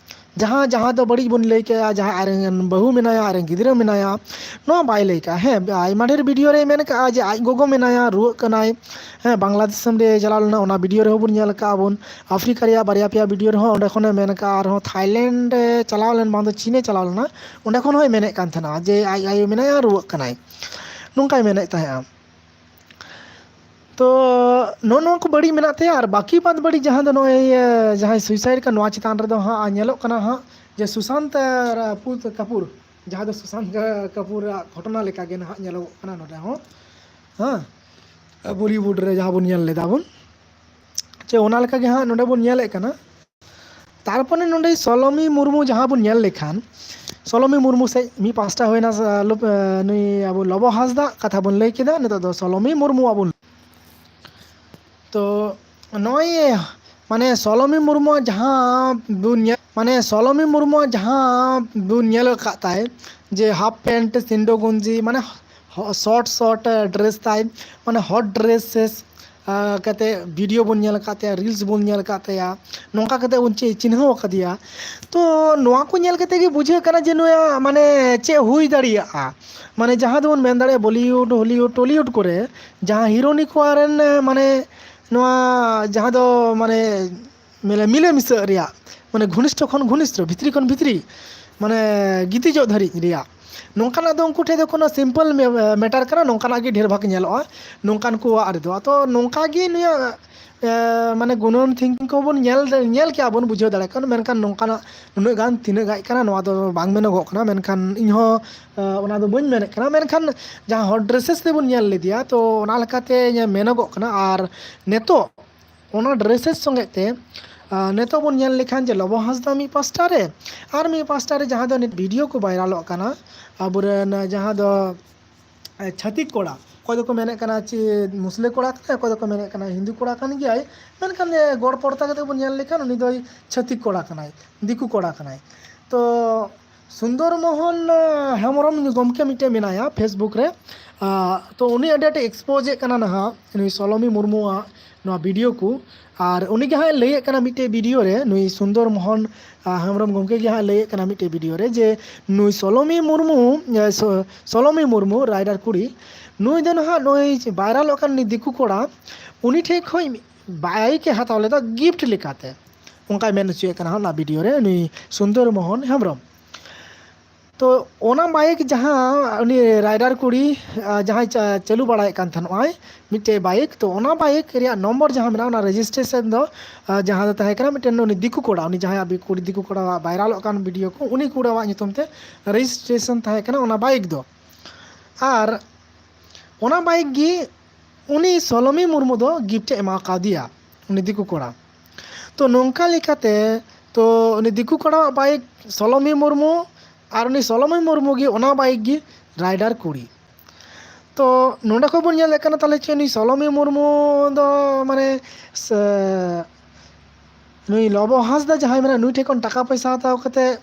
ᱡᱟᱦᱟᱸ, ᱡᱟᱦᱟᱸ ᱫᱚ ᱵᱟᱹᱲᱤᱡ ᱵᱚᱱ ᱞᱟᱹᱭ ᱠᱮᱜᱼᱟ, ᱡᱟᱦᱟᱸ ᱟᱡᱨᱮᱱ ᱵᱟᱹᱦᱩ ᱢᱮᱱᱟᱭᱟ, ᱟᱡᱨᱮᱱ ᱜᱤᱫᱽᱨᱟᱹ ᱢᱮᱱᱟᱭᱟ, ᱱᱚᱣᱟ ᱵᱟᱭ ᱞᱟᱹᱭ ᱠᱟᱜᱼᱟ᱾ ᱦᱮᱸ, ᱟᱭᱢᱟ ᱰᱷᱮᱨ ᱵᱷᱤᱰᱤᱭᱳ ᱨᱮᱭ ᱢᱮᱱ ᱠᱟᱜᱼᱟ ᱡᱮ ᱟᱡ ᱜᱚᱜᱚ ᱢᱮᱱᱟᱭᱟ, ᱨᱩᱣᱟᱹᱜ ᱠᱟᱱᱟᱭ, ᱦᱮᱸ, ᱵᱟᱝᱞᱟᱫᱮᱥ ᱫᱤᱥᱚᱢ ᱨᱮ ᱪᱟᱞᱟᱣ ᱞᱮᱱᱟ, ᱚᱱᱟ ᱵᱷᱤᱰᱤᱭᱳ ᱨᱮᱦᱚᱸ ᱵᱚᱱ ᱧᱮᱞ ᱠᱟᱜᱼᱟ ᱵᱚᱱ᱾ ᱟᱯᱷᱨᱤᱠᱟ ᱨᱮᱭᱟᱜ ᱵᱟᱨᱭᱟ ᱯᱮᱭᱟ ᱵᱷᱤᱰᱤᱭᱳ ᱨᱮᱦᱚᱸ ᱚᱸᱰᱮ ᱠᱷᱚᱱᱮ ᱢᱮᱱ ᱠᱟᱜᱼᱟ, ᱟᱨᱦᱚᱸ ᱛᱷᱟᱭᱞᱮᱱᱰ ᱮ ᱪᱟᱞᱟᱣ ᱞᱮᱱ, ᱵᱟᱝ ᱫᱚ ᱪᱤᱱᱮ ᱪᱟᱞᱟᱣ ᱞᱮᱱᱟ, ᱚᱸᱰᱮ ᱠᱷᱚᱱ ᱦᱚᱸᱭ ᱢᱮᱱᱮᱫ ᱠᱟᱱ ᱛᱟᱦᱮᱱᱟ ᱡᱮ ᱟᱡ ᱟᱭᱳ ᱢᱮᱱᱟᱭᱟ, ᱨᱩᱣᱟᱹᱜ ᱠᱟᱱᱟᱭ, ᱱᱚᱝᱠᱟᱭ ᱢᱮᱱᱮᱫ ᱛᱟᱦᱮᱸᱜᱼᱟ᱾ ᱛᱚ ᱱᱚᱜᱼᱚ ᱱᱚᱣᱟ ᱠᱚ ᱵᱟᱹᱲᱤᱡ ᱢᱮᱱᱟᱜ ᱛᱟᱭᱟ᱾ ᱟᱨ ᱵᱟᱹᱠᱤ ᱵᱟᱫ ᱵᱟᱹᱲᱤᱡ ᱡᱟᱦᱟᱸ ᱫᱚ ᱱᱚᱜᱼᱚᱭ, ᱮ, ᱡᱟᱦᱟᱸᱭ ᱥᱩᱭᱥᱟᱭᱤᱰ ᱠᱟᱱ, ᱱᱚᱣᱟ ᱪᱮᱛᱟᱱ ᱨᱮᱫᱚ ᱦᱟᱸᱜ ᱧᱮᱞᱚᱜ ᱠᱟᱱᱟ ᱦᱟᱸᱜ ᱡᱮ ᱥᱩᱥᱟᱱᱛ, ᱮ, ᱨᱟᱡᱽᱯᱩᱛ ᱠᱟᱯᱩᱨ, ᱡᱟᱦᱟᱸ ᱫᱚ ᱥᱩᱥᱟᱱᱛ ᱠᱟᱯᱩᱨ ᱟᱜ ᱜᱷᱚᱴᱚᱱᱟ ᱞᱮᱠᱟᱜᱮ ᱱᱟᱦᱟᱜ ᱧᱮᱞᱚᱜᱚᱜ ᱠᱟᱱᱟ ᱱᱚᱰᱮ ᱦᱚᱸ, ᱦᱮᱸ, ᱵᱚᱞᱤᱣᱩᱰ ᱨᱮ ᱡᱟᱦᱟᱸ ᱵᱚᱱ ᱧᱮᱞ ᱞᱮᱫᱟ ᱵᱚᱱ᱾ ᱪᱮ ᱚᱱᱟ ᱞᱮᱠᱟ ᱜᱮ ᱦᱟᱸᱜ ᱱᱚᱰᱮ ᱵᱚᱱ ᱧᱮᱞᱮᱫ ᱠᱟᱱᱟ᱾ ᱛᱟᱨᱯᱚᱨᱮ ᱱᱚᱰᱮ ᱥᱚᱞᱚᱢᱤ ᱢᱩᱨᱢᱩ ᱡᱟᱦᱟᱸ ᱵᱚᱱ ᱧᱮᱞ ᱞᱮᱠᱷᱟᱱ, ᱥᱚᱞᱚᱢᱤ ᱢᱩᱨᱢᱩ ᱥᱮᱫ ᱢᱤᱫ ᱯᱟᱥᱴᱟ ᱦᱩᱭᱱᱟ, ᱥᱟ-, ᱞᱚᱵ-, ᱮ, ᱱᱩᱭ ᱟᱵᱚ ᱞᱚᱵᱚ ᱦᱟᱸᱥᱫᱟ ᱠᱟᱛᱷᱟ ᱵᱚᱱ ᱞᱟᱹᱭ ᱠᱮᱫᱟ, ᱱᱤᱛᱚᱜ ᱫᱚ ᱥᱚᱞᱚᱢᱤ ᱢᱩᱨᱢᱩᱣᱟᱜ ᱵᱚᱱ᱾ ᱛᱚ ᱱᱚᱜᱼᱚᱭ ᱢᱟᱱᱮ ᱥᱚᱞᱚᱢᱤ ᱢᱩᱨᱢᱩᱣᱟᱜ ᱡᱟᱦᱟᱸ ᱵᱚᱱ ᱧᱮᱞ, ᱢᱟᱱᱮ ᱥᱚᱞᱚᱢᱤ ᱢᱩᱨᱢᱩᱣᱟᱜ ᱡᱟᱦᱟᱸ ᱵᱚᱱ ᱧᱮᱞ ᱟᱠᱟᱫ ᱛᱟᱭ, ᱡᱮ half pant, ᱥᱤᱱᱰᱳ ᱜᱩᱧᱡᱤ, ᱢᱟᱱᱮ ᱦᱚ-, short short, ᱮ, dress ᱛᱟᱭ, ᱢᱟᱱᱮ hot dresses, ᱟ, ᱠᱟᱛᱮ video ᱵᱚᱱ ᱧᱮᱞ ᱟᱠᱟᱫ ᱛᱟᱭᱟ, reels ᱵᱚᱱ ᱧᱮᱞ ᱟᱠᱟᱫ ᱛᱟᱭᱟ, ᱱᱚᱝᱠᱟ ᱠᱟᱛᱮ ᱵᱚᱱ ᱪᱤ-, ᱪᱤᱱᱦᱟᱹᱣ ᱟᱠᱟᱫᱮᱭᱟ᱾ ᱛᱚ ᱱᱚᱣᱟ ᱠᱚ ᱧᱮᱞ ᱠᱟᱛᱮ ᱜᱮ ᱵᱩᱡᱷᱟᱹᱜ ᱠᱟᱱᱟ ᱡᱮ ᱱᱩᱭᱟᱜ ᱢᱟᱱᱮ ᱪᱮᱫ ᱦᱩᱭ ᱫᱟᱲᱮᱭᱟᱜᱼᱟ, ᱢᱟᱱᱮ ᱡᱟᱦᱟᱸ ᱫᱚᱵᱚᱱ ᱢᱮᱱ ᱫᱟᱲᱮᱭᱟᱜᱼᱟ Bollywood, Hollywood, Tollywood ᱠᱚᱨᱮ ᱡᱟᱦᱟᱸ ᱦᱤᱨᱳᱱᱤ ᱠᱚ ᱨᱮᱱ, ᱮ, ᱢᱟᱱᱮ ᱱᱚᱣᱟ ᱡᱟᱦᱟᱸ ᱫᱚ ᱢᱟᱱᱮ ᱢᱤᱞᱮ, ᱢᱤᱞᱮ ᱢᱤᱥᱟᱹᱜ ᱨᱮᱭᱟᱜ, ᱢᱟᱱᱮ ᱜᱷᱚᱱᱤᱥᱴᱷᱚ ᱠᱷᱚᱱ ᱜᱷᱚᱱᱤᱥᱴᱷᱚ, ᱵᱷᱤᱛᱨᱤ ᱠᱷᱚᱱ ᱵᱷᱤᱛᱨᱤ, ᱢᱟᱱᱮ ᱜᱤᱛᱤᱡᱚᱜ ᱫᱷᱟᱹᱨᱤᱡ ᱨᱮᱭᱟᱜ, ᱱᱚᱝᱠᱟᱱᱟᱜ ᱫᱚ ᱩᱱᱠᱩ ᱴᱷᱮᱱ ᱫᱚ ᱠᱳᱱᱳ simple ᱢᱮ-, matter ᱠᱟᱱᱟ, ᱱᱚᱝᱠᱟᱱᱟᱜ ᱜᱮ ᱰᱷᱮᱨ ᱵᱷᱟᱜᱽ ᱧᱮᱞᱚᱜᱼᱟ ᱱᱚᱝᱠᱟᱱ ᱠᱚᱣᱟᱜ ᱨᱮᱫᱚ᱾ ᱛᱚ ᱱᱚᱝᱠᱟ ᱜᱮ ᱱᱩᱭᱟᱜ, ᱮ, ᱢᱟᱱᱮ ᱜᱩᱱᱟᱹᱱ thinking ᱠᱚᱵᱚᱱ ᱧᱮᱞ, ᱧᱮᱞ ᱠᱮᱜᱼᱟ ᱵᱚᱱ, ᱵᱩᱡᱷᱟᱹᱣ ᱫᱟᱲᱮᱭᱟᱜ ᱠᱟᱱᱟ, ᱢᱮᱱᱠᱷᱟᱱ ᱱᱚᱝᱠᱟᱱᱟᱜ ᱱᱩᱱᱟᱹᱜ ᱜᱟᱱ ᱛᱤᱱᱟᱹᱜ ᱜᱟᱡ ᱠᱟᱱᱟ ᱱᱚᱣᱟ ᱫᱚ ᱵᱟᱝ ᱢᱮᱱᱚᱜᱚᱜ ᱠᱟᱱᱟ, ᱢᱮᱱᱠᱷᱟᱱ ᱤᱧ ᱦᱚᱸ, ᱮ, ᱚᱱᱟ ᱫᱚ ᱵᱟᱹᱧ ᱢᱮᱱᱮᱫ ᱠᱟᱱᱟ, ᱢᱮᱱᱠᱷᱟᱱ ᱡᱟᱦᱟᱸ hot dresses ᱛᱮᱵᱚᱱ ᱧᱮᱞ ᱞᱮᱫᱮᱭᱟ, ᱛᱚ ᱚᱱᱟ ᱞᱮᱠᱟᱛᱮ ᱢᱮᱱᱚᱜᱚᱜ ᱠᱟᱱᱟ᱾ ᱟᱨ ᱱᱤᱛᱚᱜ ᱚᱱᱟ dresses ᱥᱚᱸᱜᱮ ᱛᱮ, ᱟ, ᱱᱤᱛᱚᱜ ᱵᱚᱱ ᱧᱮᱞ ᱞᱮᱠᱷᱟᱱ ᱡᱮ ᱞᱚᱵᱚ ᱦᱟᱸᱥᱫᱟ ᱢᱤᱫ ᱯᱟᱥᱴᱟ ᱨᱮ ᱟᱨ ᱢᱤᱫ ᱯᱟᱥᱴᱟ ᱨᱮ ᱡᱟᱦᱟᱸ ᱫᱚ ᱱᱤᱛ video ᱠᱚ viralᱚᱜ ᱠᱟᱱᱟ, ᱟᱵᱚᱨᱮᱱ ᱡᱟᱦᱟᱸ ᱫᱚ, ᱮ, ᱪᱷᱟᱹᱛᱤᱠ ᱠᱚᱲᱟ, ᱚᱠᱚᱭ ᱫᱚᱠᱚ ᱢᱮᱱᱮᱫ ᱠᱟᱱᱟ ᱪᱮ ᱢᱩᱥᱞᱟᱹ ᱠᱚᱲᱟ ᱠᱟᱱᱟᱭ, ᱚᱠᱚᱭ ᱫᱚᱠᱚ ᱢᱮᱱᱮᱫ ᱠᱟᱱᱟ ᱦᱤᱱᱫᱩ ᱠᱚᱲᱟ ᱠᱟᱱ ᱜᱮᱭᱟᱭ, ᱢᱮᱱᱠᱷᱟᱱ, ᱮ, ᱜᱚᱲ ᱯᱚᱲᱛᱟ ᱠᱟᱛᱮ ᱵᱚᱱ ᱧᱮᱞ ᱞᱮᱠᱷᱟᱱ ᱩᱱᱤ ᱫᱚᱭ ᱪᱷᱟᱹᱛᱤᱠ ᱠᱚᱲᱟ ᱠᱟᱱᱟᱭ, ᱫᱤᱠᱩ ᱠᱚᱲᱟ ᱠᱟᱱᱟᱭ᱾ ᱛᱚ ᱥᱩᱱᱫᱚᱨ ᱢᱳᱦᱚᱱ, ᱮ, ᱦᱮᱢᱵᱨᱚᱢ ᱜᱚᱢᱠᱮ ᱢᱤᱫᱴᱮᱱ ᱢᱮᱱᱟᱭᱟ Facebook ᱨᱮ, ᱟ, ᱛᱚ ᱩᱱᱤ ᱟᱹᱰᱤ ᱟᱸᱴᱮ expose ᱮᱫ ᱠᱟᱱᱟ ᱱᱟᱦᱟᱜ ᱱᱩᱭ ᱥᱚᱞᱚᱢᱤ ᱢᱩᱨᱢᱩᱣᱟᱜ ᱱᱚᱣᱟ video ᱠᱚ᱾ ᱟᱨ ᱩᱱᱤ ᱜᱮ ᱦᱟᱸᱜ ᱮ ᱞᱟᱹᱭᱮᱫ ᱠᱟᱱᱟ ᱢᱤᱫᱴᱮᱡ video ᱨᱮ, ᱱᱩᱭ ᱥᱩᱱᱫᱚᱨ ᱢᱳᱦᱚᱱ, ᱟ, ᱦᱮᱢᱵᱨᱚᱢ ᱜᱚᱢᱠᱮ ᱜᱮ ᱦᱟᱸᱜ ᱮ ᱞᱟᱹᱭᱮᱫ ᱠᱟᱱᱟ ᱢᱤᱫᱴᱮᱡ video ᱨᱮ ᱡᱮ ᱱᱩᱭ ᱥᱚᱞᱚᱢᱤ ᱢᱩᱨᱢᱩ, ᱮ, ᱥᱚ-, ᱥᱚᱞᱚᱢᱤ ᱢᱩᱨᱢᱩ ᱨᱟᱭᱰᱟᱨ ᱠᱩᱲᱤ, ᱱᱩᱭ ᱫᱚ ᱱᱟᱦᱟᱜ ᱱᱩᱭ viralᱚᱜ ᱠᱟᱱ ᱩᱱᱤ ᱫᱤᱠᱩ ᱠᱚᱲᱟ, ᱩᱱᱤ ᱴᱷᱮᱡ ᱠᱷᱚᱡ bike ᱮ ᱦᱟᱛᱟᱣ ᱞᱮᱫᱟ gift ᱞᱮᱠᱟᱛᱮ, ᱚᱱᱠᱟᱭ ᱢᱮᱱ ᱦᱚᱪᱚᱭᱮᱫ ᱠᱟᱱᱟ ᱦᱟᱸᱜ ᱚᱱᱟ video ᱨᱮ ᱱᱩᱭ ᱥᱩᱱᱫᱚᱨ ᱢᱳᱦᱚᱱ ᱦᱮᱢᱵᱨᱚᱢ᱾ ᱛᱚ ᱚᱱᱟ bike ᱡᱟᱦᱟᱸ ᱩᱱᱤ ᱨᱟᱭᱰᱟᱨ ᱠᱩᱲᱤ, ᱟ, ᱡᱟᱦᱟᱸᱭ ᱪᱟ-, ᱪᱟᱹᱞᱩ ᱵᱟᱲᱟᱭᱮᱫ ᱠᱟᱱ ᱛᱟᱦᱮᱱᱚᱜᱼᱟᱭ ᱢᱤᱫᱴᱮᱡ bike, ᱛᱚ ᱚᱱᱟ bike ᱨᱮᱭᱟᱜ ᱱᱚᱢᱵᱚᱨ ᱡᱟᱦᱟᱸ ᱢᱮᱱᱟᱜᱼᱟ, ᱚᱱᱟ registration ᱫᱚ, ᱟ, ᱡᱟᱦᱟᱸ ᱫᱚ ᱛᱟᱦᱮᱸ ᱠᱟᱱᱟ ᱢᱤᱫᱴᱮᱱ ᱩᱱᱤ ᱫᱤᱠᱩ ᱠᱚᱲᱟ, ᱩᱱᱤ ᱡᱟᱦᱟᱸᱭᱟᱜ ᱵᱤ-, ᱠᱩᱲᱤ ᱫᱤᱠᱩ ᱠᱚᱲᱟᱣᱟᱜ viralᱚᱜ ᱠᱟᱱ video ᱠᱚ, ᱩᱱᱤ ᱠᱚᱲᱟᱣᱟᱜ ᱧᱩᱛᱩᱢ ᱛᱮ registration ᱛᱟᱦᱮᱸ ᱠᱟᱱᱟ ᱚᱱᱟ bike ᱫᱚ᱾ ᱟᱨ ᱚᱱᱟ bike ᱜᱮ ᱩᱱᱤ ᱥᱚᱞᱚᱢᱤ ᱢᱩᱨᱢᱩ ᱫᱚ gift ᱮ ᱮᱢᱟ ᱠᱟᱣᱫᱮᱭᱟ᱾ ᱩᱱᱤ ᱫᱤᱠᱩ ᱠᱚᱲᱟ᱾ ᱛᱚ ᱱᱚᱝᱠᱟ ᱞᱮᱠᱟᱛᱮ, ᱛᱚ ᱩᱱᱤ ᱫᱤᱠᱩ ᱠᱚᱲᱟᱣᱟᱜ ᱵᱟᱭᱤᱠ ᱥᱚᱞᱚᱢᱤ ᱢᱩᱨᱢᱩ, ᱟᱨ ᱩᱱᱤ ᱥᱚᱞᱚᱢᱤ ᱢᱩᱨᱢᱩ ᱜᱮ ᱚᱱᱟ ᱵᱟᱭᱤᱠ ᱜᱮ ᱨᱟᱭᱰᱟᱨ ᱠᱩᱲᱤ᱾ ᱛᱚ ᱱᱚᱸᱰᱮ ᱠᱷᱚᱱ ᱵᱚᱱ ᱧᱮᱞᱮᱫ ᱠᱟᱱᱟ ᱛᱟᱦᱚᱞᱮ ᱪᱮᱫ ᱱᱩᱭ ᱥᱚᱞᱚᱢᱤ ᱢᱩᱨᱢᱩ ᱫᱚ ᱢᱟᱱᱮ ᱥᱮ, ᱱᱩᱭ ᱞᱚᱵᱚ ᱦᱟᱸᱥᱫᱟ ᱡᱟᱦᱟᱸᱭ ᱢᱮᱱᱟᱭᱟ, ᱱᱩᱭ ᱴᱷᱮᱱ ᱠᱷᱚᱱ ᱴᱟᱠᱟ ᱯᱚᱭᱥᱟ ᱦᱟᱛᱟᱣ ᱠᱟᱛᱮ,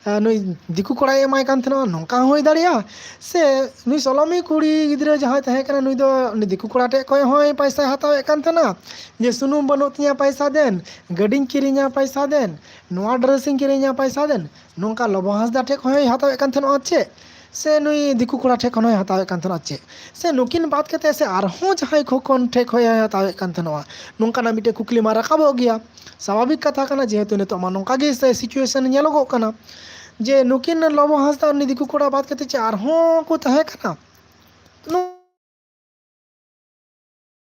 ᱮ, ᱱᱩᱭ ᱫᱤᱠᱩ ᱠᱚᱲᱟᱭ ᱮᱢᱟᱭ ᱠᱟᱱ ᱛᱟᱦᱮᱱᱟ, ᱱᱚᱝᱠᱟ ᱦᱚᱸ ᱦᱩᱭ ᱫᱟᱲᱮᱭᱟᱜᱼᱟ᱾ ᱥᱮ ᱱᱩᱭ ᱥᱚᱞᱚᱢᱤ ᱠᱩᱲᱤ ᱜᱤᱫᱽᱨᱟᱹ ᱡᱟᱦᱟᱸᱭ ᱛᱟᱦᱮᱸ ᱠᱟᱱᱟ, ᱱᱩᱭ ᱫᱚ ᱩᱱᱤ ᱫᱤᱠᱩ ᱠᱚᱲᱟ ᱴᱷᱮᱱ ᱠᱷᱚᱱ ᱦᱚᱸᱭ ᱯᱚᱭᱥᱟᱭ ᱦᱟᱛᱟᱣᱮᱫ ᱠᱟᱱ ᱛᱟᱦᱮᱱᱟ, ᱡᱮ ᱥᱩᱱᱩᱢ ᱵᱟᱹᱱᱩᱜ ᱛᱤᱧᱟ ᱯᱚᱭᱥᱟ ᱫᱮᱱ, ᱜᱟᱹᱰᱤᱧ ᱠᱤᱨᱤᱧᱟ ᱯᱚᱭᱥᱟ ᱫᱮᱱ, ᱱᱚᱣᱟ ᱰᱨᱮᱥᱤᱧ ᱠᱤᱨᱤᱧᱟ ᱯᱚᱭᱥᱟ ᱫᱮᱱ, ᱱᱚᱝᱠᱟ ᱞᱚᱵᱚ ᱦᱟᱸᱥᱫᱟ ᱴᱷᱮᱱ ᱠᱷᱚᱱ ᱦᱚᱸᱭ ᱦᱟᱛᱟᱣᱮᱫ ᱠᱟᱱ ᱛᱟᱦᱮᱱᱟ ᱪᱮᱫ? ᱥᱮ ᱱᱩᱭ ᱫᱤᱠᱩ ᱠᱚᱲᱟ ᱴᱷᱮᱱ ᱠᱷᱚᱱ ᱦᱚᱸᱭ ᱦᱟᱛᱟᱣᱮᱫ ᱠᱟᱱ ᱛᱟᱦᱮᱱᱟ ᱪᱮᱫ? ᱥᱮ ᱱᱩᱠᱤᱱ ᱵᱟᱫ ᱠᱟᱛᱮ ᱥᱮ ᱟᱨᱦᱚᱸ ᱡᱟᱦᱟᱸᱭ ᱠᱚ ᱠᱷᱚᱱ ᱴᱷᱮᱱ ᱠᱷᱚᱱ ᱦᱚᱸᱭ ᱦᱟᱛᱟᱣᱮᱫ ᱠᱟᱱ ᱛᱟᱦᱮᱱᱟ? ᱱᱚᱝᱠᱟᱱᱟᱜ ᱢᱤᱫᱴᱮᱱ ᱠᱩᱠᱞᱤ ᱢᱟ ᱨᱟᱠᱟᱵᱚᱜ ᱜᱮᱭᱟ᱾ ᱥᱟᱵᱷᱟᱵᱤᱠ ᱠᱟᱛᱷᱟ ᱠᱟᱱᱟ, ᱡᱮᱦᱮᱛᱩ ᱱᱤᱛᱚᱜ ᱢᱟ ᱱᱚᱝᱠᱟ ᱜᱮ ᱥᱮ situation ᱧᱮᱞᱚᱜᱚᱜ ᱠᱟᱱᱟ ᱡᱮ ᱱᱩᱠᱤᱱ ᱞᱚᱵᱚ ᱦᱟᱸᱥᱫᱟ ᱩᱱᱤ ᱫᱤᱠᱩ ᱠᱚᱲᱟ ᱵᱟᱫ ᱠᱟᱛᱮ ᱪᱮᱫ ᱟᱨᱦᱚᱸ ᱠᱚ ᱛᱟᱦᱮᱸ ᱠᱟᱱᱟ?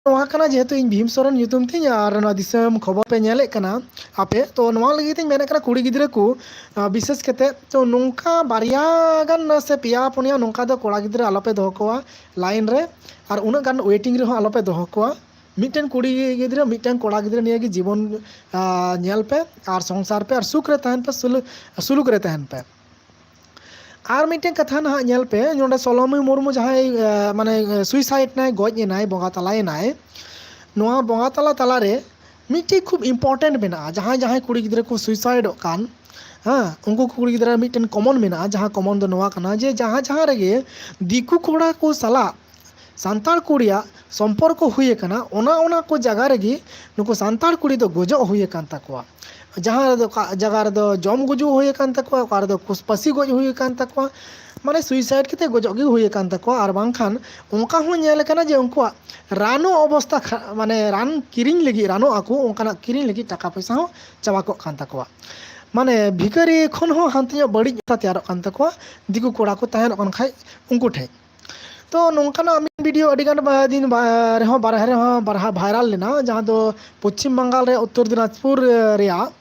ᱱᱚᱣᱟ ᱠᱟᱱᱟ ᱡᱮᱦᱮᱛᱩ ᱤᱧ ᱵᱷᱤᱢ ᱥᱚᱨᱮᱱ ᱧᱩᱛᱩᱢ ᱛᱤᱧ ᱟᱨ ᱱᱚᱣᱟ ᱫᱤᱥᱚᱢ ᱠᱷᱚᱵᱚᱨ ᱯᱮ ᱧᱮᱞᱮᱫ ᱠᱟᱱᱟ ᱟᱯᱮ, ᱛᱚ ᱱᱚᱣᱟ ᱞᱟᱹᱜᱤᱫ ᱛᱤᱧ ᱢᱮᱱᱮᱫ ᱠᱟᱱᱟ ᱠᱩᱲᱤ ᱜᱤᱫᱽᱨᱟᱹ ᱠᱚ, ᱟᱸ, ᱵᱤᱥᱮᱥ ᱠᱟᱛᱮ ᱛᱚ ᱱᱚᱝᱠᱟ ᱵᱟᱨᱭᱟ ᱜᱟᱱ ᱥᱮ ᱯᱮᱭᱟ ᱯᱩᱱᱭᱟ ᱱᱚᱝᱠᱟ ᱫᱚ ᱠᱚᱲᱟ ᱜᱤᱫᱽᱨᱟᱹ ᱟᱞᱚᱯᱮ ᱫᱚᱦᱚ ᱠᱚᱣᱟ line ᱨᱮ, ᱟᱨ ᱩᱱᱟᱹᱜ ᱜᱟᱱ waiting ᱨᱮᱦᱚᱸ ᱟᱞᱚᱯᱮ ᱫᱚᱦᱚ ᱠᱚᱣᱟ᱾ ᱢᱤᱫᱴᱮᱱ ᱠᱩᱲᱤ ᱜᱤᱫᱽᱨᱟᱹ ᱢᱤᱫᱴᱮᱱ ᱠᱚᱲᱟ ᱜᱤᱫᱽᱨᱟᱹ ᱱᱤᱭᱟᱹ ᱜᱮ ᱡᱤᱵᱚᱱ, ᱟᱸ, ᱧᱮᱞ ᱯᱮ ᱟᱨ ᱥᱚᱝᱥᱟᱨ ᱯᱮ ᱟᱨ ᱥᱩᱠ ᱨᱮ ᱛᱟᱦᱮᱱ ᱯᱮ, ᱥᱩᱞᱩ-, ᱥᱩᱞᱩᱠ ᱨᱮ ᱛᱟᱦᱮᱱ ᱯᱮ᱾ ᱟᱨ ᱢᱤᱫᱴᱮᱱ ᱠᱟᱛᱷᱟ ᱱᱟᱦᱟᱜ ᱧᱮᱞ ᱯᱮ, ᱱᱚᱰᱮ ᱥᱚᱞᱚᱢᱤ ᱢᱩᱨᱢᱩ ᱡᱟᱦᱟᱸᱭ, ᱮ, ᱢᱟᱱᱮ, ᱮ, suicide ᱱᱟᱭ, ᱜᱚᱡ ᱮᱱᱟᱭ, ᱵᱚᱸᱜᱟ ᱛᱟᱞᱟᱭᱮᱱᱟᱭ, ᱱᱚᱣᱟ ᱵᱚᱸᱜᱟ ᱛᱟᱞᱟ ᱛᱟᱞᱟᱨᱮ ᱢᱤᱫᱴᱮᱡ ᱠᱷᱩᱵ important ᱢᱮᱱᱟᱜᱼᱟ᱾ ᱡᱟᱦᱟᱸᱭ ᱡᱟᱦᱟᱸᱭ ᱠᱩᱲᱤ ᱜᱤᱫᱽᱨᱟᱹ ᱠᱚ suicideᱚᱜ ᱠᱟᱱ, ᱦᱮᱸ, ᱩᱱᱠᱩ ᱠᱩᱲᱤ ᱜᱤᱫᱽᱨᱟᱹ ᱢᱤᱫᱴᱮᱱ common ᱢᱮᱱᱟᱜᱼᱟ, ᱡᱟᱦᱟᱸ common ᱫᱚ ᱱᱚᱣᱟ ᱠᱟᱱᱟ ᱡᱮ ᱡᱟᱦᱟᱸ ᱡᱟᱦᱟᱸ ᱨᱮᱜᱮ ᱫᱤᱠᱩ ᱠᱚᱲᱟ ᱠᱚ ᱥᱟᱞᱟᱜ ᱥᱟᱱᱛᱟᱲ ᱠᱩᱲᱤᱭᱟᱜ ᱥᱚᱢᱯᱚᱨᱠᱚ ᱦᱩᱭ ᱟᱠᱟᱱᱟ, ᱚᱱᱟ ᱚᱱᱟ ᱠᱚ ᱡᱟᱭᱜᱟ ᱨᱮᱜᱮ ᱱᱩᱠᱩ ᱥᱟᱱᱛᱟᱲ ᱠᱩᱲᱤ ᱫᱚ ᱜᱚᱡᱚᱜ ᱦᱩᱭ ᱟᱠᱟᱱ ᱛᱟᱠᱚᱣᱟ᱾ ᱡᱟᱦᱟᱸ ᱨᱮᱫᱚ ᱚᱠᱟ ᱡᱟᱭᱜᱟ ᱨᱮᱫᱚ ᱡᱚᱢ ᱜᱩᱡᱩᱜ ᱦᱩᱭ ᱟᱠᱟᱱ ᱛᱟᱠᱚᱣᱟ, ᱚᱠᱟ ᱨᱮᱫᱚ ᱠᱩᱥ-, ᱯᱟᱹᱥᱤ ᱜᱚᱡ ᱦᱩᱭ ᱟᱠᱟᱱ ᱛᱟᱠᱚᱣᱟ, ᱢᱟᱱᱮ suicide ᱠᱟᱛᱮ ᱜᱚᱡᱚᱜ ᱜᱮ ᱦᱩᱭ ᱟᱠᱟᱱ ᱛᱟᱠᱚᱣᱟ᱾ ᱟᱨ ᱵᱟᱝᱠᱷᱟᱱ ᱚᱱᱠᱟ ᱦᱚᱸ ᱧᱮᱞ ᱟᱠᱟᱱᱟ ᱡᱮ ᱩᱱᱠᱩᱣᱟᱜ ᱨᱟᱱᱚᱜ ᱚᱵᱚᱥᱛᱟ ᱠᱷᱟ-, ᱢᱟᱱᱮ ᱨᱟᱱ ᱠᱤᱨᱤᱧ ᱞᱟᱹᱜᱤᱫ, ᱨᱟᱱᱚᱜ ᱟᱠᱚ, ᱚᱱᱠᱟᱱᱟᱜ ᱠᱤᱨᱤᱧ ᱞᱟᱹᱜᱤᱫ ᱴᱟᱠᱟ ᱯᱚᱭᱥᱟ ᱦᱚᱸ ᱪᱟᱵᱟ ᱠᱚᱜ ᱠᱟᱱ ᱛᱟᱠᱚᱣᱟ᱾ ᱢᱟᱱᱮ ᱵᱷᱤᱠᱟᱹᱨᱤ ᱠᱷᱚᱱ ᱦᱚᱸ ᱦᱟᱱᱛᱮ ᱧᱚᱜ ᱵᱟᱹᱲᱤᱡ ᱚᱵᱚᱥᱛᱟ ᱛᱮᱭᱟᱨᱚᱜ ᱠᱟᱱ ᱛᱟᱠᱚᱣᱟ, ᱫᱤᱠᱩ ᱠᱚᱲᱟ ᱠᱚ ᱛᱟᱦᱮᱱᱚᱜ ᱠᱟᱱ ᱠᱷᱟᱡ ᱩᱱᱠᱩ ᱴᱷᱮᱡ᱾ ᱛᱚ ᱱᱚᱝᱠᱟᱱᱟᱜ ᱢᱤᱫ video ᱟᱹᱰᱤ ᱜᱟᱱ ᱵᱟ-, ᱫᱤᱱ ᱵᱟ-, ᱨᱮᱦᱚᱸ ᱵᱟᱨᱦᱮ ᱨᱮᱦᱚᱸ ᱵᱟᱨᱦᱟ viral ᱞᱮᱱᱟ, ᱡᱟᱦᱟᱸ ᱫᱚ ᱯᱚᱪᱷᱤᱢ ᱵᱟᱝᱜᱟᱞ ᱨᱮ ᱩᱛᱛᱚᱨ ᱫᱤᱱᱟᱡᱽᱯᱩᱨ, ᱮ, ᱨᱮᱭᱟᱜ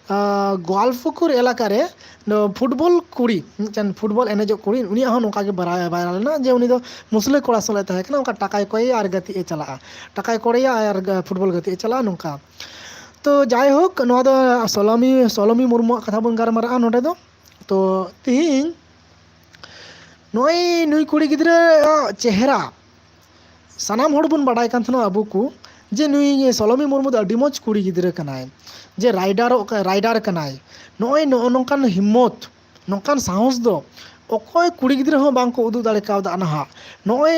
ᱜᱳᱣᱟᱞᱯᱩᱠᱩᱨ ᱮᱞᱟᱠᱟ ᱨᱮ ᱯᱷᱩᱴᱵᱚᱞ ᱠᱩᱲᱤ, ᱢᱤᱫᱴᱮᱱ ᱯᱷᱩᱴᱵᱚᱞ ᱮᱱᱮᱡᱚᱜ ᱠᱩᱲᱤ, ᱩᱱᱤᱭᱟᱜ ᱦᱚᱸ ᱱᱚᱝᱠᱟ ᱜᱮ ᱵᱟᱲᱟᱭ ᱵᱟᱭᱨᱟᱞ ᱞᱮᱱᱟ ᱡᱮ ᱩᱱᱤ ᱫᱚ ᱢᱩᱥᱞᱟᱹ ᱠᱚᱲᱟ ᱥᱟᱞᱟᱜ ᱮ ᱛᱟᱦᱮᱸ ᱠᱟᱱᱟ, ᱚᱱᱠᱟ ᱴᱟᱠᱟᱭ ᱠᱚᱭᱮᱭᱟ ᱟᱨ ᱜᱟᱛᱮᱜ ᱮ ᱪᱟᱞᱟᱜᱼᱟ, ᱴᱟᱠᱟᱭ ᱠᱚᱭᱮᱭᱟ ᱟᱨ ᱯᱷᱩᱴᱵᱚᱞ ᱜᱟᱛᱮᱜ ᱮ ᱪᱟᱞᱟᱜᱼᱟ, ᱱᱚᱝᱠᱟ᱾ ᱛᱚ ᱡᱟᱭᱦᱳᱠ, ᱱᱚᱣᱟ ᱫᱚ ᱥᱚᱞᱚᱢᱤ ᱥᱚᱞᱚᱢᱤ ᱢᱩᱨᱢᱩᱣᱟᱜ ᱠᱟᱛᱷᱟ ᱵᱚᱱ ᱜᱟᱞᱢᱟᱨᱟᱜᱼᱟ ᱱᱚᱰᱮ ᱫᱚ᱾ ᱛᱚ ᱛᱤᱦᱤᱧ ᱱᱚᱜᱼᱚᱭ ᱱᱩᱭ ᱠᱩᱲᱤ ᱜᱤᱫᱽᱨᱟᱹ ᱪᱮᱦᱨᱟ ᱥᱟᱱᱟᱢ ᱦᱚᱲ ᱵᱚᱱ ᱵᱟᱰᱟᱭ ᱠᱟᱱ ᱛᱟᱦᱮᱱᱟ ᱟᱵᱚ ᱠᱚ, ᱡᱮ ᱱᱩᱭ ᱥᱚᱞᱚᱢᱤ ᱢᱩᱨᱢᱩ ᱫᱚ ᱟᱹᱰᱤ ᱢᱚᱡᱽ ᱠᱩᱲᱤ ᱜᱤᱫᱽᱨᱟᱹ ᱠᱟᱱᱟᱭ, ᱡᱮ ᱨᱟᱭᱰᱟᱨᱚᱜ ᱠᱟ-, ᱨᱟᱭᱰᱟᱨ ᱠᱟᱱᱟᱭ᱾ ᱱᱚᱜᱼᱚᱭ ᱱᱚᱜᱼᱚ ᱱᱚᱝᱠᱟᱱ ᱦᱤᱢᱢᱚᱛ, ᱱᱚᱝᱠᱟᱱ ᱥᱟᱦᱚᱥ ᱫᱚ ᱚᱠᱚᱭ ᱠᱩᱲᱤ ᱜᱤᱫᱽᱨᱟᱹ ᱦᱚᱸ ᱵᱟᱝ ᱠᱚ ᱩᱫᱩᱜ ᱫᱟᱲᱮ ᱠᱟᱣᱫᱟ ᱱᱟᱦᱟᱜ᱾ ᱱᱚᱜᱼᱚᱭ